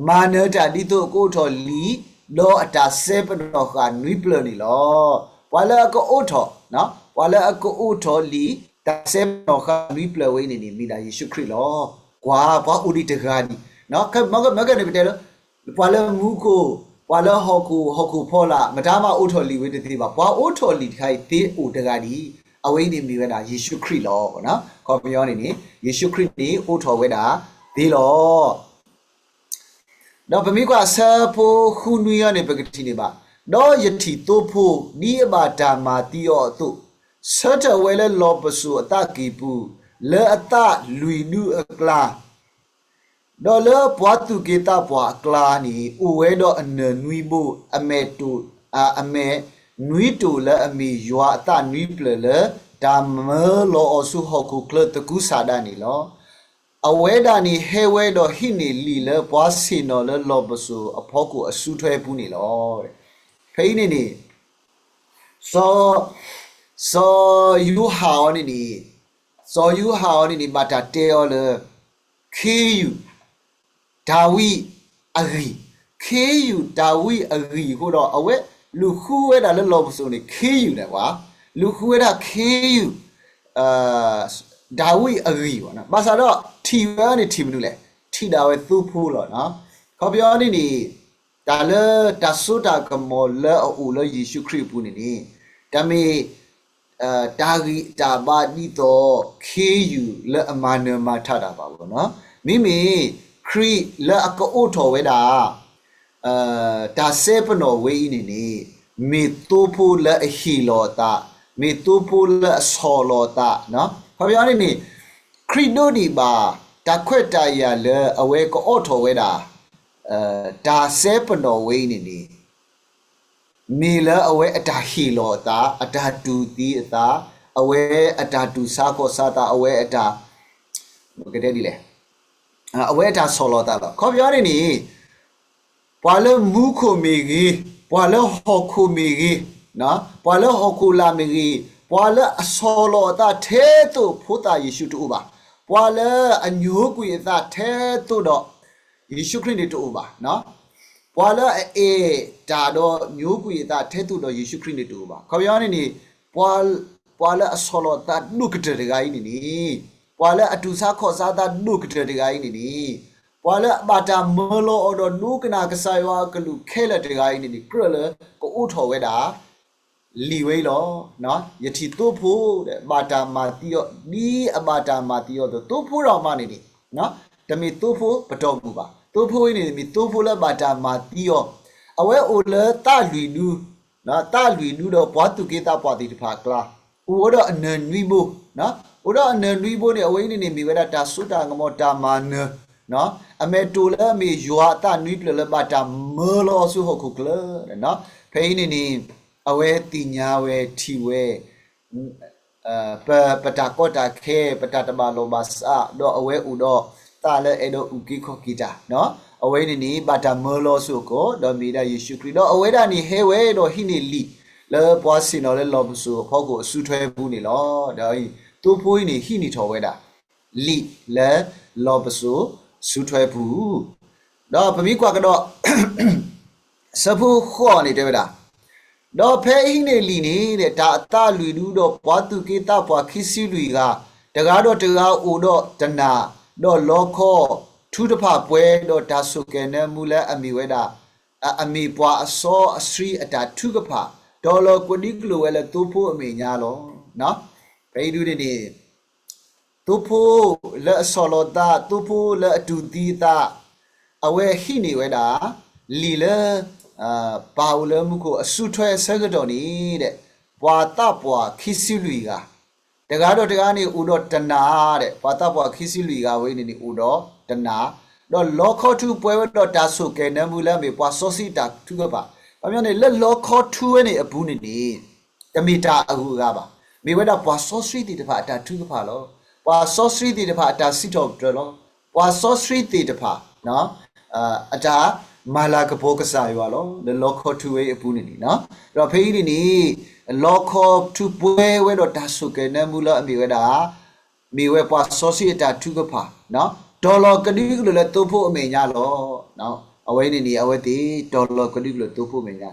မၤနၢၤတၢ်ဒ်သိးအကအိးထီၣ်လံာ် ဒီးအတၢ်စဲပနီၣ်ဃာ်နွံဖျၢၣ်န့ၣ်လီၤ. ပှၤလၢအကအိးထီၣ်, ပှၤလၢအကအိးထီၣ်လံာ် တၢ်စဲပနီၣ်ဃာ်နွံဖျၢၣ်ဝဲအံၤန့ၣ်န့ၣ် မ့ၢ်ဒၣ်ယ့ၣ်ၡူးခရံာ်လီၤ. ကွၢ်, ပှၤအိၣ်ဒံးတဂၤဒံး, မ့ၢ်ကဲန့ၣ်ပတဲလၢ ပှၤလၢမူခိၣ်, ပှၤလၢဟီၣ်ခိၣ်, ဟီၣ်ခိၣ်ဖီလာ် မတၤမးအိးထီၣ်လံာ်ဝဲတသ့ဘၣ်. ပှၤအိးထီၣ်လံာ်တခါအံၤသ့အိၣ်တဂၤဒံး, အဝဲအံၤန့ၣ်မ့ၢ်ဝဲဒၣ်ယ့ၣ်ၡူးခရံာ်လီၤ. ခီပညီန့ၣ်န့ၣ် ယ့ၣ်ၡူးခရံာ်န့ၣ်အိးထီၣ်ဝဲဒၣ်သ့လီၤ. ဒီးပမ့ၢ်ကွၢ်အဆၢဖိဃုနွံအံၤန့ၣ် ပကထံၣ်န့ၢ်ဘၣ်, ဒီးယထံၣ်သိဖိ ဒ်အဘၣ်တၢ်မၤသံအီၤအသိး, ဆၢထၢၣ်ဝဲလၢလီၢ်ပစိာ်အသးကံၢ်ပူၤ, လၢအသးလွံၢ်ဒုအကျါ ဒီးလၢပှၤသူၣ်က့သးပှၢ်အကျါန့ၣ် အိၣ်ဝဲဒီးအနၢၤနွံဘိ, အမဲာ်တိၢ်, အမဲာ်နွံတိၢ်လၢအမ့ၢ်ယွၤအသးနွံဖျၢၣ်လၢ တၢ်မၢလီၤအီၤဆူဟီၣ်ခိၣ်ချၢသကုၤဆးဒးန့ၣ်လီၤ. အဝဲဒၣ်န့ၣ်ဟဲဝဲဒီးဟံးန့ၢ်လံာ်လၢပှၤဆ့ၣ်နီၤလၢလီၢ်ပစိာ်အဖီခိၣ်အစုထွဲပူၤန့ၣ်လီၤ. ဖဲအံၤန့ၣ်န့ၣ် စီၤ, စီၤယိၤဟၣ်အံၤန့ၣ်န့ၣ်, စီၤယိၤဟၣ်အံၤန့ၣ်န့ၣ် ဘၣ်တၢ်တဲအီၤလၢ ခ့ယုၢ် ဒၤဝံးအဂံၢ်, ခ့ယုၢ်ဒၤဝံးအဂံၢ်အဃိဒီး အဝဲလူၤဃုဝဲဒၣ်လၢလီၢ်ပစိာ်န့ၣ် ခ့ယုၢ်န့ၣ်ဝဲ, လူၤဃုဝဲဒၣ်ခ့ယုၢ် ဒၤဝံးအဂံၢ်ဘၣ်နီၤ. ဘၣ်ဆၣ်ဒီးထံၣ်ဝဲအံၤန့ၣ်ထံၣ်မနုၤလဲၣ်, ထံၣ်ဒၣ်ဝဲသိဖိလီၤနီၤ. ခီပညီန့ၣ်န့ၣ် တၢ်လၢတၢ်စိတၢ်ကမီၤလၢအအိၣ်လၢယ့ၣ်ၡူးခရံာ်အပူၤန့ၣ်န့ၣ် တၢ်မ့ၢ် တၢ်ဂံၢ်တၢ်ဘါဒ်သိး ခ့ယုၢ်လၢအမၤနၢၤမၤထးတၢ်ဘၣ်ဘၣ်နီၤ. မ့မ့ၢ် ခရံာ်လၢအကအိးထီၣ်ဝဲဒၣ် တၢ်စဲပနီၣ်ဝဲအံၤန့ၣ်န့ၣ် မ့ၢ်သိဖိလၢအဟ့ၣ်လီၤအသး, မ့ၢ်သိဖိလၢအဆီၣ်လီၤအသးနီၤ. ခီပညီန့ၣ်န့ၣ် ခရံာ်ဒိးန့ၢ်ဘၣ် တၢ်ခွဲးတၢ်ယာ်လၢအဝဲကအိးထီၣ်ဝဲဒၣ် တၢ်စဲပနီၣ်ဝဲအံၤန့ၣ်န့ၣ် မ့ၢ်လၢအဝဲအတၢ်ဟ့ၣ်လီၤအသး, အတၢ်တူၢ်သံအသး, အဝဲအတၢ်တူၢ်ဆါခီၣ်ဆါသး, အဝဲအတၢ် ပကတဲဒ်လဲၣ်, အဝဲအတၢ်ဆီၣ်လီၤသးလီၤ. ခီပညီန့ၣ်န့ၣ် ပှၤလၢမူခိၣ်မ့ၢ်ဂ့ၤ, ပှၤလၢဟီၣ်ခိၣ်မ့ၢ်ဂ့ၤ, ပှၤလၢဟီၣ်ခိၣ်လာ်မ့ၢ်ဂ့ၤ, ပှၤလၢအဆီၣ်လီၤအသးထဲသိးဖိသၣ်ယ့ၣ်ၡူးတအိၣ်ဘၣ်. ပှၤလၢအညိကွံာ်အသးထဲသိးဒီး ယ့ၣ်ၡူးခရံာ်န့ၣ်တအိၣ်ဘၣ်. ပှၤလၢအအဲၣ်တၢ်ဒီးညိကွံာ်အသးထဲသိးဒီးယ့ၣ်ၡူးခရံာ်န့ၣ်တအိၣ်ဘၣ်. ခီပညီန့ၣ်န့ၣ် ပှၤလၢအဆီၣ်လီၤသးဒိၣ်ကတၢၢ်တဂၤအံၤန့ၣ်န့ၣ် ပှၤလၢအတူၢ်ဆါခီၣ်ဆါသးဒိၣ်ကတၢၢ်တဂၤအံၤန့ၣ်န့ၣ်, ပှၤလၢအဘၣ်တၢ်မၢလီၤအီၤဒီးဒိကနၣ်ကစၢ်ယွၤအကလုၢ်ခဲလၢာ်တဂၤအံၤန့ၣ်န့ၣ် ကြၢးလၢကအိးထီၣ်ဝဲဒၣ် လံာ်ဝဲအံၤလီၤ. ယထံၣ်သိဖိဒီး ဘၣ်တၢ်မၤသံအီၤ ဒ်အဘၣ်တၢ်မၤသံအီၤအသိး သိဖိဒၣ်မးန့ၣ်န့ၣ် တမ့ၢ်သိဖိပတီၢ်မုၢ်ဘၣ်. သိဖိအံၤန့ၣ် မ့ၢ်သိဖိလၢဘၣ်တၢ်မၤသံအီၤ, အဝဲအိၣ်လၢသးလွံၢ်ဒူ, သးလွံၢ်ဒူဒီးပှၤသူၣ်က့သးပှၢ်သ့ၣ်တဖၣ်အကျါ, အိၣ်ဝဲဒီးအနၢၤနွံဘိ, အိၣ်ဒီးအနၢၤနွံဘိန့ၣ် အဝဲအံၤန့ၣ်န့ၣ် မ့ၢ်ဝဲဒၣ်တၢ်စိတၢ်ကမီၤတၢ်မၤနၢၤ အမဲာ်တိၢ်လၢအမ့ၢ်ယွၤအသးနွံဖျၢၣ်လၢဘၣ်တၢ်မၢလီၤအီၤဆူဟီၣ်ခိၣ်ချၢ, ဖဲအံၤန့ၣ်န့ၣ် အဝဲသ့ၣ်ညါဝဲထံၣ်ဝဲ ပ ပတၢ်ကီတၢ်ခဲ ပတၢ်တဘၣ်လိာ်ဘၣ်စး ဒီးအဝဲအိၣ်ဒီးသးလၢအဲၣ်ဒိးအုၣ်က့ၤခီၣ်က့ၤတၢ်, အဝဲအံၤန့ၣ်န့ၣ် ဘၣ်တၢ်မၢလီၤဆူအကီၢ် ဒီးမ့ၢ်ဒၣ်ယ့ၣ်ၡူးခရံာ် ဒီးအဝဲဒၣ်န့ၣ်ဟဲဝဲဒီးဟံးန့ၢ်လံာ် လၢပှၤဆ့ၣ်နီၤလၢလီၢ်ပစိာ်အဖီခိၣ်အစုထွဲပူၤန့ၣ်လီၤ. ဒီးသိဖိအံၤန့ၣ် ဟံးန့ၢ်ထီၣ်ဝဲဒၣ် လံာ်လၢလီၢ်ပစိာ်စုထွဲပူၤ, ဒီးပမ့ၢ်ကွၢ်ကဒီး ဆၢဖိဃိးန့ၣ်တဲဝဲဒၣ်, ဒီးဖဲအဟံးန့ၢ်လံာ်န့ၣ် တၢ်အသးလွံၢ်ဒူဒီးပှၤသူၣ်က့သးပှၢ်ခံဆံလွံၢ်ဂၤ, တဂၤဒီးတဂၤအိၣ်ဒီးတနၢ်, ဒီးလီခီထူတဖၣ်ပှဲၤဒီးတၢ်ဆိၣ်ကဲၤနၢမူလၢအမ့ၢ်ဝဲဒၣ်, အမ့ၢ်ပှၤအစီအဆှံအတၢ်ထုကဖၣ်, တီၤလီၤကဒုကလုာ်ဝဲလၢသိဖိအမဲာ်ညါလီၤ. ဖဲအံၤဒုန့ၣ်န့ၣ် သိဖိလၢအဆီၣ်လီၤသး, သိဖိလၢအတူၢ်သံအသး, အဝဲဟံးန့ၢ်ဝဲဒၣ် လံာ်လၢ ပၢ်အိၣ်လၢမူခိၣ်အစုထွဲအဆၢကတီၢ်န့ၣ်ဒီး ပှၤသးပှၢ်ခံဆံလွံၢ်ဂၤ, တဂၤဒီးတဂၤန့ၣ်အိၣ်ဒီးတနၢ်ဒီး ပှၤသးပှၢ်ခံဆံလွံၢ်ဂၤဝဲအံၤန့ၣ်န့ၣ်အိၣ်ဒီးတနၢ်, ဒီးလီခီထူပှဲၤဝဲဒီးတၢ်ဆိၣ်ကဲၤနၢမူလၢအမ့ၢ်ပှၤစီဆှံအတၢ်ထုကဖၣ်, ခီပညီန့ၣ် လၢလီခီထူဝဲန့ၣ်အပူၤန့ၣ်န့ၣ် တမ့ၢ်တၢ်အဂုၤအဂၤဘၣ်. မ့ၢ်ဝဲဒၣ်ပှၤစီဆှံသ့ၣ်တဖၣ်အတၢ်ထုကဖၣ်လီၤ. ပှၤစီဆှံသ့ၣ်တဖၣ်အတၢ်စံးထီၣ်ပတြၢၤလီၤ. ပှၤစီဆှံသ့ၣ်တဖၣ် အတၢ်မၤလၤကပီၤကစၢ်ယွၤလီၤ. လၢလီခီထူဝဲအပူၤန့ၣ်န့ၣ်, ဒီးဖဲအံၤန့ၣ်န့ၣ် လီခီထူပှဲၤဝဲဒီးတၢ်ဆိၣ်ကဲၤနၢမူလၢအမ့ၢ်ဝဲဒၣ် မ့ၢ်ဝဲပှၤစီဆှံအတၢ်ထုကဖၣ်, တီၤလီၤကဒုကလုာ်လၢသိဖိအမဲာ်ညါလီၤ. အဝဲန့ၣ်န့ၣ် အဝဲသ့ၣ်တီၤလီၤကဒုကလုာ်သိဖိအမဲာ်ညါ,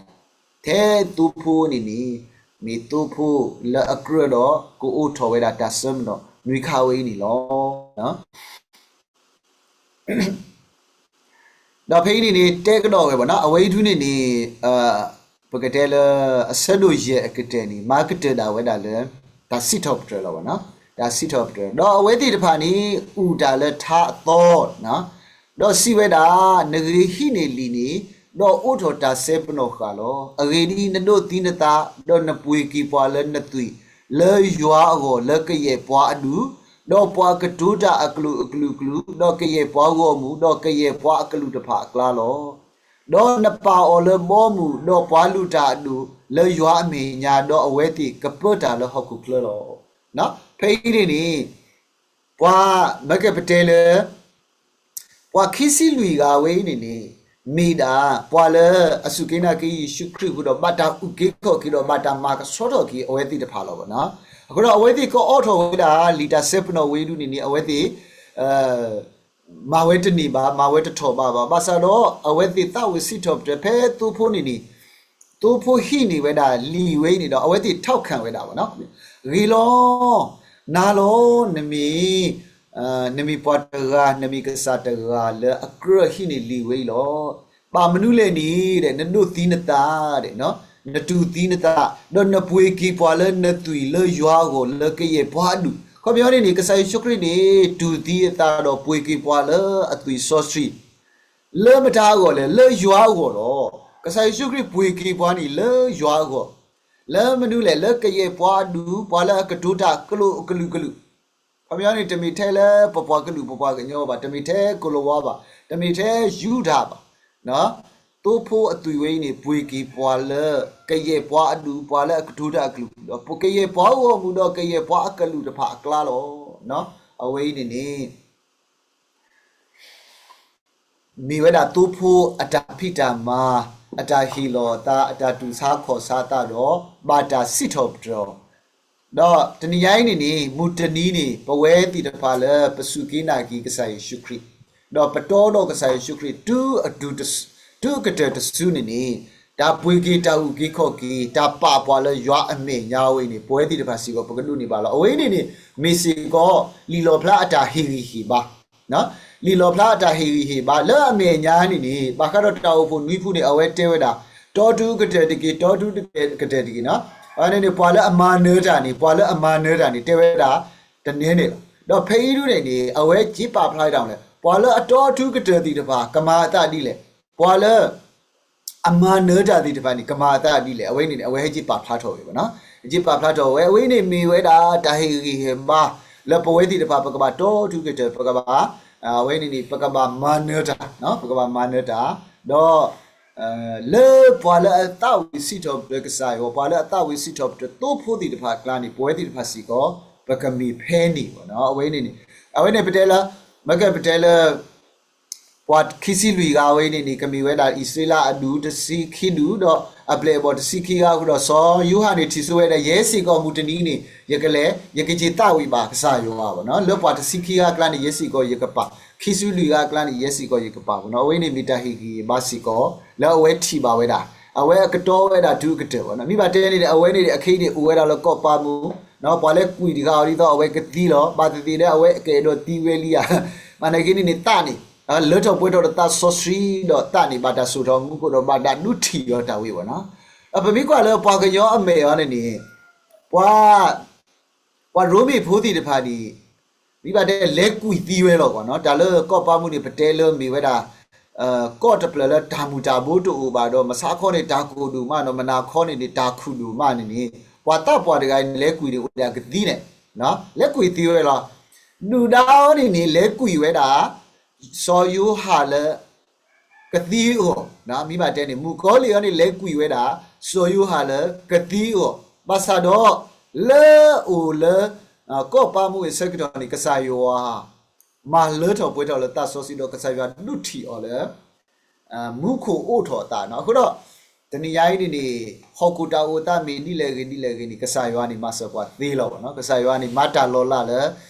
ထဲသိဖိန့ၣ်န့ၣ် မ့ၢ်သိဖိလၢအကြၢးဒီးကအိးထီၣ်ဝဲဒၣ်တၢ်ဆၢမုၢ်ဒီးနွံခါဝဲအံၤန့ၣ်လီၤ. ဒီးဖဲအံၤန့ၣ်န့ၣ် တဲကဒီးဝဲဘၣ်နီၤ, အဝဲအံၤဒုန့ၣ်န့ၣ် ပကတဲလၢ အဆၢဒိၣ်ယဲၢ်အကတၢၢ်န့ၣ် မၤကတၢၢ်ဒၣ်ဝဲဒၣ်လၢ တၢ်စံးထီၣ်ပတြၢၤလီၤဘၣ်နီၤ, တၢ်စံးထီၣ်ပတြၢၤ. ဒီးအဝဲသ့ၣ်တဖၣ်န့ၣ် အုၣ်တၢ်လၢထါအသီ, ဒီးစံးဝဲဒၣ်, နဂ့ၤဟံးန့ၢ်လံာ်န့ၣ်, ဒီးအိးထီၣ်တၢ်စဲပနီၣ်ဃာ်လီၤ. အဂ့ၢ်ဒ်အံၤ, နဒိးသံနသး, ဒီးနပှ့ၤက့ၤပှၤလၢနသွံၣ်လၢယွၤအဂီၢ်လၢကယဲၢ်ပှၤအဒူၣ်, ဒီးပှၤကတိၤတၢ်အကလုာ်ကလုာ်ကလုာ်, ဒီးကယဲၢ်ပှၤဂီၢ်မုၢ်, ဒီးကယဲၢ်ပှၤအကလုာ်တဖၣ်အကျါလီၤ. ဒီးနပာ်အီၤလၢဘီမုၢ်, ဒီးပှၤလုၢ်တၢ်အဒိၣ်လၢယွၤအမဲာ်ညါ, ဒီးအဝဲသ့ၣ်ကပၢတၢ်လၢဟီၣ်ခိၣ်ချၢလီၤ. ဖဲအံၤန့ၣ်န့ၣ် ပှၤမၤကပတဲလၢ ပှၤခံဆံလွံၢ်ဂၤဝဲအံၤန့ၣ်န့ၣ် မ့ၢ်ဒၣ် ပှၤလၢအစူၢ်က့ၤနာ်က့ၤယ့ၣ်ၡူးခရံာ်အဃိဒီး ဘၣ်တၢ်အုၣ်က့ၤခီၣ်က့ၤဒီး ဘၣ်တၢ်မၤကဆှီထီၣ်က့ၤအဝဲသ့ၣ်တဖၣ်လီၤဘၣ်နီၤ. အဃိဒီးအဝဲသ့ၣ်ကအိးထီၣ်ဝဲဒၣ် လံာ်တၢ်စဲပနီၣ်ဝဲဒုန့ၣ်န့ၣ် အဝဲသ့ၣ် မၤဝဲတန့ၢ်ဘၣ်, မၤဝဲတထီၣ်ဘးဘၣ်. ဘၣ်ဆၣ်ဒီး အဝဲသ့ၣ်သးဝံၣ်စံးထီၣ်ပတြၢၤဖဲသိဖိန့ၣ်န့ၣ်, သိဖိဟံးန့ၢ်ဝဲဒၣ်လံာ်ဝဲအံၤန့ၣ်ဒီး အဝဲသ့ၣ်ထောက်ခံဝဲဒၣ်ဘၣ်နီၤ. ဂ့ၤလီၤ, နၤလီၤ, နမ့ၢ် နမ့ၢ်ပှၤတဂၤ, နမ့ၢ်ပှၤတဂၤလၢအကြၢးဟံးန့ၢ်လံာ်ဝဲအံၤလီၤ. ဘၣ်မနုၤလဲၣ်န့ၣ်ဒီး နဒိးသံနသးဒီး နတူၢ်သံနသး, ဒီးနပှ့ၤက့ၤပှၤလၢနသွံၣ်လၢယွၤအဂီၢ်လၢကယဲၢ်ပှၤအဒူၣ်. ခီပညီန့ၣ်န့ၣ် ကစၢ်ယ့ၣ်ၡူးခရံာ်န့ၣ် တူၢ်သံအသးဒီးပှ့ၤက့ၤပှၤလၢအသွံၣ်စီဆှံ လၢမတၤအဂီၢ်လဲၣ်, လၢယွၤအဂီၢ်လီၤ. ကစၢ်ယ့ၣ်ၡူးခရံာ်ပှ့ၤက့ၤပှၤန့ၣ်လၢယွၤအဂီၢ်, လၢမနုၤလဲၣ်, လၢကယဲၢ်ပှၤအဒူၣ်, ပှၤလၢအကတိၤတၢ်အကလုာ်ကလုာ်ကလုာ်. ခီပညီန့ၣ် တမ့ၢ်ထဲလၢပပှၤကလုာ်ပပှၤကညီဘၣ်, တမ့ၢ်ထဲကိၣ်လၤဝါဘၣ်, တမ့ၢ်ထဲယူဒၤဘၣ်. သိဖိအသွံၣ်ဝဲအံၤန့ၣ် ပှ့ၤက့ၤပှၤလၢ ကယဲၢ်ပှၤအဒူၣ်, ပှၤလၢအကတိၤတၢ်အကလုာ်, ဒီးကယဲၢ်ပှၤဂီၢ်မုၢ်, ဒီးကယဲၢ်ပှၤအကလုာ်တဖၣ်အကျါလီၤ. အဝဲအံၤန့ၣ်န့ၣ် မ့ၢ်ဝဲဒၣ်သိဖိအတၢ်ဖံးတၢ်မၤ, အတၢ်ဟ့ၣ်လီၤအသး, အတၢ်တူၢ်ဆါခီၣ်ဆါသးဒီး ဘၣ်တၢ်စံးထီၣ်ပတြၢၤအီၤ. ဒီးတနံၤညါအံၤန့ၣ်န့ၣ် မုၢ်တနံၤန့ၣ် ပဝဲသ့ၣ်တဖၣ်လၢပစူၢ်က့ၤနာ်က့ၤကစၢ်ယ့ၣ်ၡူးခရံာ်, ဒီးပတီဒီးကစၢ်ယ့ၣ်ၡူးခရံာ် တုၤ, တုၤအကတၢၢ်တစုန့ၣ်န့ၣ် တၢ်ပှ့ၤက့ၤတၢ်အုၣ်က့ၤခီၣ်က့ၤ တၢ်ပာ်ပှၤလၢယွၤအမဲာ်ညါဝဲအံၤန့ၣ် ပဝဲသ့ၣ်တဖၣ်စ့ၢ်ကီး ပကဒိးန့ၢ်ဘၣ်လီၤ. အဝဲအံၤန့ၣ်န့ၣ် မ့ၢ်စ့ၢ်ကီး လံာ်လီၣ်ဖျါအတၢ်ဟ့ၣ်ဂံၢ်ဟ့ၣ်ဘါ, လံာ်လီၣ်ဖျါအတၢ်ဟ့ၣ်ဂံၢ်ဟ့ၣ်ဘါ လၢအမဲာ်ညါန့ၣ်န့ၣ် ဘၣ်ဃးဒီးတၢ်အိၣ်ဖှိၣ်နွံဖုန့ၣ် အဝဲတဲဝဲဒၣ် တီထူကတၢၢ်တက့ၢ်, တီထူကတၢၢ်တက့ၢ်နီၤ. အဝဲန့ၣ်န့ၣ် ပှၤလၢအမၤနၢၤတၢ်န့ၣ် ပှၤလၢအမၤနၢၤတၢ်န့ၣ် တဲဝဲဒၣ် တနဲန့ၣ်လီၤ. ဒီးဖဲအံၤဒုန့ၣ်န့ၣ် အဝဲစ့ပာ်ဖျါဝဲဒၣ်လဲၣ်, ပှၤလၢအတီထူကတၢၢ်သ့ၣ်တဖၣ် ကမၤအသးဒ်လဲၣ်, ပှၤလၢ အမၤနၢၤတၢ်သ့ၣ်တဖၣ်န့ၣ် ကမၤအသးဒ်လဲၣ်. အဝဲန့ၣ်န့ၣ် အဝဲဟဲစ့ပာ်ဖျါထီၣ်ဝဲဘၣ်နီၤ. ဟဲစ့ပာ်ဖျါထီၣ်ဝဲ အဝဲန့ၣ်မ့ၢ်ဝဲဒၣ်တၢ်ဟ့ၣ်ဂံၢ်ဟ့ၣ်ဘါ လၢပဝဲသ့ၣ်တဖၣ် ပကဘၣ်တီထူကတၢၢ် ပကဘၣ် အဝဲန့ၣ်န့ၣ် ပကဘၣ်မၤနၢၤတၢ်, ပကဘၣ်မၤနၢၤတၢ်, ဒီး လၢပှၤလၢအသးဝံၣ်စံးထီၣ်ပတြၢၤကစၢ်ယွၤ, ပှၤလၢအသးဝံၣ်စံးထီၣ်ပတြၢၤသိဖိသ့ၣ်တဖၣ်အကျါန့ၣ် ပဝဲသ့ၣ်တဖၣ်စ့ၢ်ကီး ပကမ့ၢ်ဖဲန့ၣ်ဘၣ်နီၤ. အဝဲန့ၣ်န့ၣ် အဝဲန့ၣ်ပတဲလၢ မ့ၢ်ကပတဲလၢ ပှၤခံဆံလွံၢ်ဂၤဝဲန့ၣ်န့ၣ် ကမ့ၢ်ဝဲဒၣ်အံၣ်စရ့လးအဒူၣ်တဆံခံဒူၣ် ဒီးအပျဲၢ်အဘီၣ်တဆံခံဂၤအဃိဒီး စီၤယိၤဟၣ်န့ၣ်ထံၣ်ဆိဝဲဒၣ် ယဲစ့ၢ်ကီးမုၢ်တနံၤန့ၣ် ယကလဲၤ ယကစ့သးဝံၣ်ဘၣ်ကစၢ်ယွၤဘၣ်နီၤ. လၢပှၤတဆံခံဂၤအကျါန့ၣ် ယဲစ့ၢ်ကီးယကပာ်, ခံဆံလွံၢ်ဂၤအကျါန့ၣ် ယဲစ့ၢ်ကီးယကပာ်ဘၣ်နီၤ. အဝဲန့ၣ်မ့ၢ်တၢ်ဟ့ၣ်ဂံၢ်ဟ့ၣ်ဘါစ့ၢ်ကီး လၢအဝဲထံၣ်ဘၣ်ဝဲဒၣ်, အဝဲအကတီၤဝဲဒၣ်တုၤအကတၢၢ်ဘၣ်နီၤ. မ့ၢ်ဘၣ်တဲန့ၣ်န့ၣ် အဝဲန့ၣ်န့ၣ် အခဲအံၤန့ၣ် အိၣ်ဝဲဒၣ်လၢကီၢ်ပၤမူး, ပှၤလၢကွံာ်တဂၤအီၤဒ်သိးအဝဲကသံလီၤ. ဘၣ်သ့ၣ်သ့ၣ်ဒီး အဝဲအကအဲၣ်ဒိးသံဝဲလံဧါ. မ့ၢ်နာ်က့န့ၣ်န့ၣ် သးန့ၣ် လၢထီၣ်ပှဲၤထီၣ်ဒီးသးစီဆှံဒီးသးန့ၣ် ဘၣ်တၢ်စိာ်ထီၣ်မူခိၣ်ဒီး ဘၣ်တၢ်ဒုးထံၣ်အီၤတၢ်ဝံၤဘၣ်နီၤ. ပမ့ၢ်ကွၢ်လၢပှၤကညီအမဲာ်အီၤန့ၣ်န့ၣ် ပှၤ ပှၤရိမ့ၤဖိသ့ၣ်တဖၣ်န့ၣ် မ့ၢ်ဘၣ်တဲလဲၤကွံာ်သံဝဲလီၤဘၣ်နီၤ. တၢ်လၢကီၢ်ပၤမူးန့ၣ် ပတဲလၢမ့ၢ်ဝဲဒၣ် ကီၢ်တဖျၢၣ်လၢတၢ်မူၤတၢ်ဘိတအိၣ်ဘၣ်ဒီး မဆါခီန့ၣ် တၢ်ကိၢ်ဒိၣ်မးဒီး မနၤခီန့ၣ်န့ၣ် တၢ်ခူၣ်ဒိၣ်မးန့ၣ်န့ၣ် ပှၤသးပှၢ်တဂၤအံၤန့ၣ် လဲၤကွံာ်န့ၣ် အိၣ်ဒၣ်ကသံန့ၣ် လဲၤကွံာ်သံဝဲလီၤ. ဒုၣ်ဒါအီၤန့ၣ်န့ၣ် လဲၤကွံာ်ဝဲဒၣ် စီၤယိၤဟၣ်လၢ ကသံအဂီၢ်, မ့ၢ်ဘၣ်တဲန့ၣ် မုၣ်ကီၤလံၢ်အီၤန့ၣ် လဲၤကွံာ်ဝဲဒၣ် စီၤယိၤဟၣ်လၢကသံအဂီၢ်, ဘၣ်ဆၣ်ဒီး လၢအိၣ်လၢ ကီၢ်ပၤမူးအဆၢကတီၢ်န့ၣ် ကစၢ်ယွၤ မၤလၢထီၣ်ပှဲၤထီၣ်လၢသးစီဆှံဒီး ကစၢ်ယွၤဒုးထံၣ်အီၤလၢ မူခိၣ်အိးထီၣ်အသးနီၤ. အဃိဒီး တနံၤညါအံၤန့ၣ်န့ၣ် ဟီၣ်ခိၣ်တၢ်အိၣ်သးမ့ၢ်ဒ်လဲၣ်ဂ့ၤဒ်လဲၣ်ဂ့ၤန့ၣ် ကစၢ်ယွၤန့ၣ် မၤစၢၤပှၤသ့လီၤဘၣ်နီၤ. ကစၢ်ယွၤန့ၣ် မၤတၢ်လီၤလးလၢ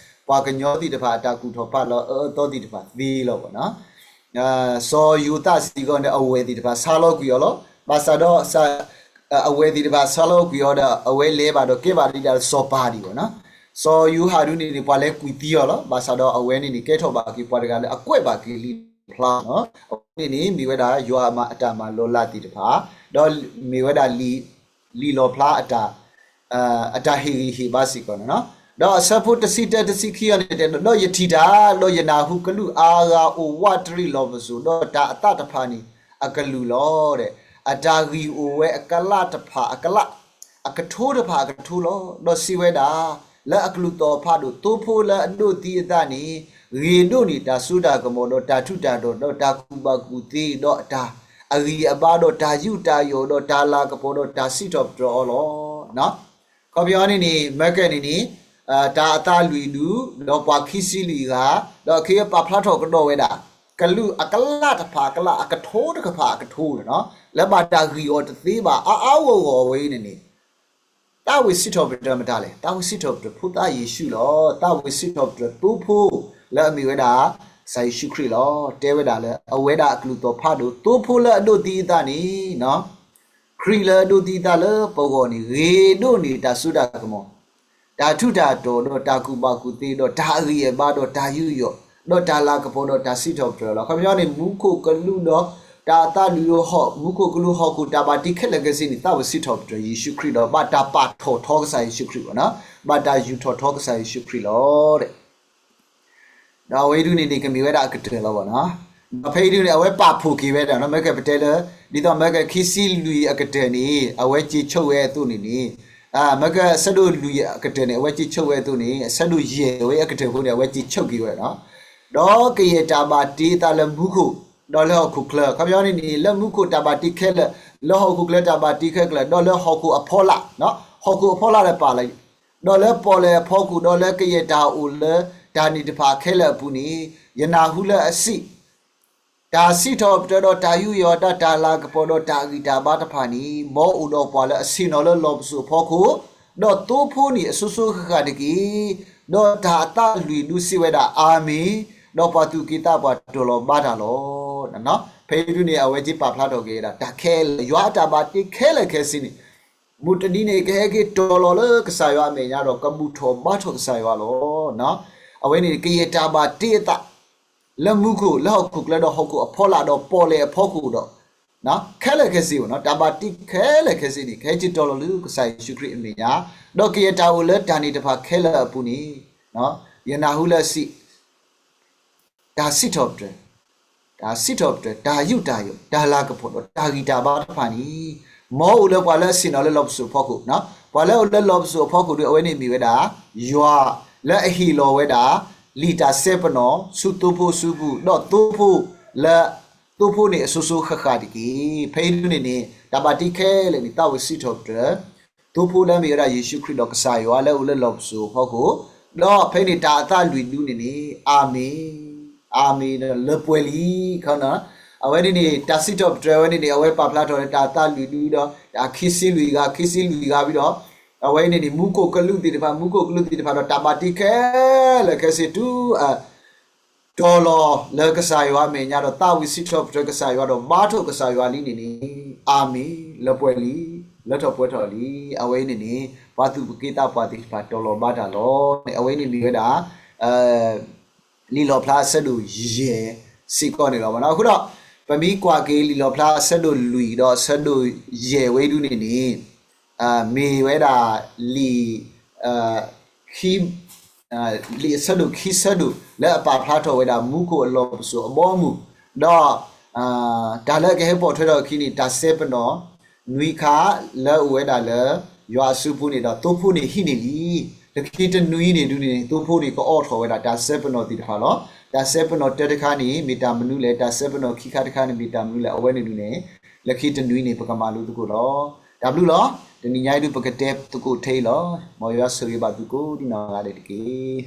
ပှၤကညီသ့ၣ်တဖၣ်အတၢ်ကူၣ်ထီၣ်ဖးလီၤအၢအသီသ့ၣ်တဖၣ်သ့လီၤဘၣ်နီၤ. စီၤယိၤသးစ့ၢ်ကီးန့ၣ် အဝဲၢ်သ့ၣ်တဖၣ်ဆါလီၤကွံာ်အီၤလီၤ. ဘၣ်ဆၣ်ဒီး အဝဲၢ်သ့ၣ်တဖၣ်ဆါလီၤကွံာ်အီၤဒီး အဝဲလဲၤဘၣ်ဒီးကဲဘၣ်ဒ်ဒၣ်စီၤပၤဒံးဘၣ်နီၤ. စီၤယိၤဟၣ်ဒုန့ၣ်န့ၣ် ပှၤလဲၤကွံာ်သံအီၤလီၤ. ဘၣ်ဆၣ်ဒီးအဝဲန့ၣ်န့ၣ် ကဲထီၣ်ဘၣ်က့ၤပှၤတဂၤလၢအကွဲးဘၣ်က့ၤလံာ်ဖျါနီၤ. အဝဲန့ၣ်န့ၣ် မ့ၢ်ဝဲဒၣ်ယွၤအတၢ်မၤလီၤလးသ့ၣ်တဖၣ်, ဒီးမ့ၢ်ဝဲဒၣ် လံာ်လီၣ်ဖျါအတၢ် အတၢ်ဟ့ၣ်ဂံၢ်ဟ့ၣ်ဘါစ့ၢ်ကီးန့ၣ်နီၤ. ဒီးအဆၢဖိတဆံတၢတဆံခံအီၤန့ၣ်တဲ ဒီးယထံၣ်တၢ်, ဒီးယနၢ်ဟူကလူးအါဂၤအိၣ်ဝးတရံးလီၢ်ပစိာ်, ဒီးတၢ်အသးတဖၣ်န့ၣ်အကလုၢ်လီၤ. အတၢ်ဂံၢ်အိၣ်ဝဲအကလးတဖၣ်အကလး, အကထိတဖၣ်အကထိလီၤ. ဒီးစံးဝဲဒၣ်, လၢအကလုၢ်သီၣ်ဖးဒိၣ် သိဖိလၢအဒိးသံအသးန့ၣ် ဂ့ၤဒိၣ်န့ၢ်တၢ်စိတၢ်ကမီၤ ဒီးတၢ်ထူးတၢ်တီၤ ဒီးတၢ်ကူၣ်ဘၣ်ကူၣ်သ့ ဒီးတၢ်အဂံၢ်အဘါ ဒီးတၢ်ယူးတၢ်ယီၣ် ဒီးတၢ်လၤကပီၤ ဒီးတၢ်စံးထီၣ်ပတြၢၤအီၤလီၤ. ခီပညီန့ၣ်န့ၣ် မ့ၢ်ကဲန့ၣ်န့ၣ် တၢ်အသးလွံၢ်ဒူၣ် ဒီးပှၤခံဆံလွံၢ်ဂၤ, ဒီးအခ့အပာ်ဖျါထီၣ်ကဒီးဝဲဒၣ် ကလုာ်အကလးတဖၣ်အကလး အကထိတဖၣ်အကထိန့ၣ်နီၤ, လၢဘၣ်တၢ်ဂံၢ်အီၤတသ့ဘၣ် အါအါဂီၢ်ဂီၢ်အဝဲအံၤန့ၣ်န့ၣ် သးဝံၣ်စံးထီၣ်ပတြၢၤမတၤလဲၣ်. သးဝံၣ်စံးထီၣ်ပတြၢၤဖိသၣ်ယ့ၣ်ၡူးလီၤ. သးဝံၣ်စံးထီၣ်ပတြၢၤသိဖိ လၢအမ့ၢ်ဝဲဒၣ် ကစၢ်ယ့ၣ်ၡူးခရံာ်လီၤ. တဲဝဲဒၣ်လၢ အဝဲဒၣ်အကလုၢ်သီၣ်ဖးဒိၣ် သိဖိလၢအဒိးသံအသးန့ၣ် ခရံာ်လၢအဒိးသံအသးလၢပဂီၢ်န့ၣ် ဂ့ၤဒိၣ်န့ၢ်တၢ်စိတၢ်ကမီၤ, တၢ်ထူးတၢ်တီၤ ဒီးတၢ်ကူၣ်ဘၣ်ကူၣ်သ့ ဒီးတၢ်အဂံၢ်အဘါ ဒီးတၢ်ယူးယီၣ် ဒီးတၢ်လၤကပီၤ ဒီးတၢ်စံးထီၣ်ပတြၢၤလီၤ. ခီပညီန့ၣ် မူခိၣ်ကလူးဒီး တၢ်အသးလွံၢ်ဟီၣ် မူခိၣ်ကလူးဟီၣ်ခိၣ်တၢ်ဘၣ်တ့ခဲလၢာ်ခဲဆ့န့ၣ် သးဝံၣ်စံးထီၣ်ပတြၢၤယ့ၣ်ၡူးခရံာ်ဒီး ဘၣ်တၢ်ပာ်ထီၣ်ထီကစၢ်ယ့ၣ်ၡူးခရံာ်ဘၣ်နီၤ, ဘၣ်တၢ်ယူာ်ထီၣ်ထီကစၢ်ယ့ၣ်ၡူးခရံာ်လီၤ. ဒီးအဝဲဒုန့ၣ်န့ၣ် ကမ့ၢ်ဝဲဒၣ်အကတၢၢ်လီၤဘၣ်နီၤ. ဒီးဖဲအံၤဒုန့ၣ် အဝဲပာ်ဖှိၣ်က့ၤဝဲဒၣ်နီၤ, မ့ၢ်ကပတဲလၢ ဒ်သိးမ့ၢ်ကခံဆံလွံၢ်အကတၢၢ်န့ၣ် အဝဲစ့ဆိၣ်ဝဲအသိးန့ၣ်န့ၣ်, မ့ၢ်ကဆၢဒိၣ်လွံၢ်အကတၢၢ်န့ၣ် အဝဲစ့ဆိၣ်ဝဲအသိးန့ၣ် အဆၢဒိၣ်ယဲၢ်ဝဲအကတၢၢ်ဖိန့ၣ် အဝဲစ့ဆိၣ်က့ၤဝဲနီၤ. ဒီးကယဲၢ်တၢ်ဘၣ်တ့အသးလၢမူခိၣ် ဒီးလၢဟီၣ်ခိၣ်ချၢ, ခီပညီန့ၣ်န့ၣ် လၢမူခိၣ်တၢ်ဘၣ်တ့ခဲလၢာ်, လၢဟီၣ်ခိၣ်ချၢတၢ်ဘၣ်တ့ခဲလၢာ်, ဒီးလၢဟီၣ်ခိၣ်အဖီလာ်, ဟီၣ်ခိၣ်အဖီလာ်လၢပာ်လၢ ဒီးလၢပီၣ်လဲၣ်အဖီခိၣ်, ဒီးလၢကယဲၢ်တၢ်အိၣ်လၢတၢ်န့ၣ်တဖၣ်ခဲလၢာ်အပူၤန့ၣ်, ယနၢ်ဟူလၢအစံး, တၢ်စံးထီၣ်ပတြၢၤဒီးတၢ်ယူးယီၣ်တၢ်, တၢ်လၤကပီၤဒီးတၢ်ဂံၢ်တၢ်ဘါတဖၣ်န့ၣ် မ်အိၣ်ဒီးပှၤလၢအဆ့ၣ်နီၤလၢလီၢ်ပစိာ်အဖီခိၣ်, ဒီးသိဖိန့ၣ်အစိၤစိၤဃၣ်ဃၣ်တက့ၢ်. ဒီးတၢ်အသးလွံၢ်ဒူစံးဝဲဒၣ်, အၤမ့ၣ်, ဒီးပှၤသူၣ်က့သးပှၢ်တီၢ်လီၤဘါတၢ်လီၤ. ဖဲအံၤဒုန့ၣ် အဝဲက့ၤပာ်ဖျါထီၣ်က့ၤဝဲဒၣ် တၢ်ခဲလၢာ် ယွၤအတၢ်ဘၣ်တ့ခဲလၢာ်ခဲဆ့န့ၣ် မုၢ်တနံၤန့ၣ် ကဟဲက့ၤတီၤလီၤလၢကစၢ်ယွၤအမဲာ်ညါဒီး ကဘူၣ်ထီၣ်ဘါထီၣ်ကစၢ်ယွၤလီၤ. အဝဲန့ၣ် ကယဲၢ်တၢ်ဘၣ်တ့အသး လၢမူခိၣ် လၢဟီၣ်ခိၣ်ချၢဒီးဟီၣ်ခိၣ်အဖီလာ်ဒီးပီၣ်လဲၣ်အဖီခိၣ်ဒီး ခဲလၢာ်ခဲဆ့ တၢ်ဘၣ်တ့ခဲလၢာ်ခဲဆ့န့ၣ် ကဟဲက့ၤတီၤလီၤလၢကစၢ်ယ့ၣ်ၡူးခရံာ်အမဲာ်ညါ, ဒီးကယဲၢ်တၢ်အိၣ်လၢတၢ်န့ၣ်တဖၣ်ခဲလၢာ်အပူၤန့ၣ် ယနၢ်ဟူလၢအစံး တၢ်စံးထီၣ်ပတြၢၤ, တၢ်စံးထီၣ်ပတြၢၤ, တၢ်ယူးတၢ်ယီၣ်, တၢ်လၤကပီၤဒီးတၢ်ဂံၢ်တၢ်ဘါတဖၣ်န့ၣ် မ်အအိၣ်လၢပှၤလၢအဆ့ၣ်နီၤလၢလီၢ်ပစိာ်အဖီခိၣ်, ပှၤလၢအအိၣ်လၢလီၢ်ပစိာ်အဖီခိၣ်ဒီး အဝဲန့ၣ်မ့ၢ်ဝဲဒၣ် ယွၤလၢအဟ့ၣ်လီၤဝဲဒၣ် လံာ်တၢ်စဲပနီၣ် ဆူသိဖိအစုပူၤ, ဒီးသိဖိလၢ သိဖိန့ၣ်အစိၤစိၤဃၣ်ဃၣ်တက့ၢ်. ဖဲအံၤဒုန့ၣ်န့ၣ် တၢ်ဘၣ်တ့ခဲလၢာ်န့ၣ် သးဝံၣ်စံးထီၣ်ပတြၢၤ သိဖိလၢအမ့ၢ်ဝဲဒၣ်ယ့ၣ်ၡူးခရံာ်ဒီးကစၢ်ယွၤလၢအအိၣ်လၢလီၢ်ပစိာ်အဖီခိၣ်, ဒီးဖဲန့ၣ်တၢ်အသးလွံၢ်ဒုန့ၣ်န့ၣ် အၤမ့ၣ်, အၤမ့ၣ်ဒီးလၢပှဲၤလံ, အဝဲန့ၣ်န့ၣ် တၢ်စံးထီၣ်ပတြၢၤဝဲန့ၣ်န့ၣ် အဝဲပာ်ဖျါထီၣ်လၢတၢ်အသးလွံၢ်ဒုဒီး တၢ်ခံဆံလွံၢ်ဂၤ ခံဆံလွံၢ်ဂၤဝံၤဒီး အဝဲန့ၣ်န့ၣ် မူခိၣ်ကလူးသ့ၣ်တဖၣ် မူခိၣ်ကလူးသ့ၣ်တဖၣ်ဒီး တၢ်ဘၣ်တ့ခဲလၢာ်ခဲဆ့တုၤ တီၤလီၤလၢကစၢ်ယွၤအမဲာ်ညါဒီး သးဝံၣ်စံးထီၣ်ပတြၢၤကစၢ်ယွၤဒီး ဘါထီၣ်ကစၢ်ယွၤလံန့ၣ်န့ၣ် အၤမ့ၣ်, လၢပှဲၤလံ, လၢထီၣ်ပှဲၤထီၣ်လံ. အဝဲအံၤန့ၣ်န့ၣ် ပှၤသူၣ်က့သးပှၢ်သ့ၣ်တဖၣ်တီၤလီၤဘါတၢ်လီၤန့ၣ် အဝဲအံၤန့ၣ်မ့ၢ်ဝဲဒၣ် လံာ်လီၣ်ဖျါအဆၢဒိၣ်ယဲၢ်စ့ၢ်ကီးန့ၣ်လီၤ. အဃိဒီး ပမ့ၢ်ကွၢ်က့ၤလံာ်လီၣ်ဖျါအဆၢဒိၣ်လွံၢ်ဒီးအဆၢဒိၣ်ယဲၢ်ဝဲဒုန့ၣ်န့ၣ် မ့ၢ်ဝဲဒၣ်လံာ် လံာ်အဆၢဒိၣ်ခံဆၢဒိၣ် လၢအပာ်ဖျါထီၣ်ဝဲဒၣ်မူခိၣ်အလီၢ်ပစိာ်အဘီအမုၢ်, ဒီး တၢ်လၢအကဟဲပိာ်ထွဲထီၣ်အခံန့ၣ် တၢ်စဲပနီၣ် နွံခါ လၢအအိၣ်ဝဲဒၣ်လၢ ယွၤအစုပူၤန့ၣ်ဒီး သိဖိန့ၣ်ဟံးန့ၢ်လံ. လၢခံတနွံန့ၣ်ဒုန့ၣ် သိဖိန့ၣ်ကအိးထီၣ်ဝဲဒၣ်တၢ်စဲပနီၣ်သ့ၣ်တဖၣ်လီၤ. တၢ်စဲပနီၣ်တၢတခါန့ၣ် မ့ၢ်တၢ်မနုၤလဲၣ်, တၢ်စဲပနီၣ်ခံခါတခါန့ၣ် မ့ၢ်တၢ်မနုၤလဲၣ်, အဝဲန့ၣ်ဒုန့ၣ် လၢခံတနွံန့ၣ် ပကမၤလိသကိးလီၤ. တၢ်ဘျုးလီၤ. တနံၤညါအံၤဒုပကတဲသကိးထဲအံၤလီၤ. မ်ယွၤဆိၣ်ဂ့ၤဘၣ်သုကိးဒံနီၢ်ဂၤဒဲးတက့ၢ်.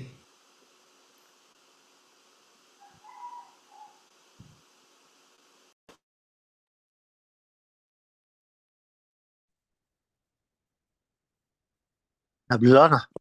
တၢ်ဘျုးလီၤ.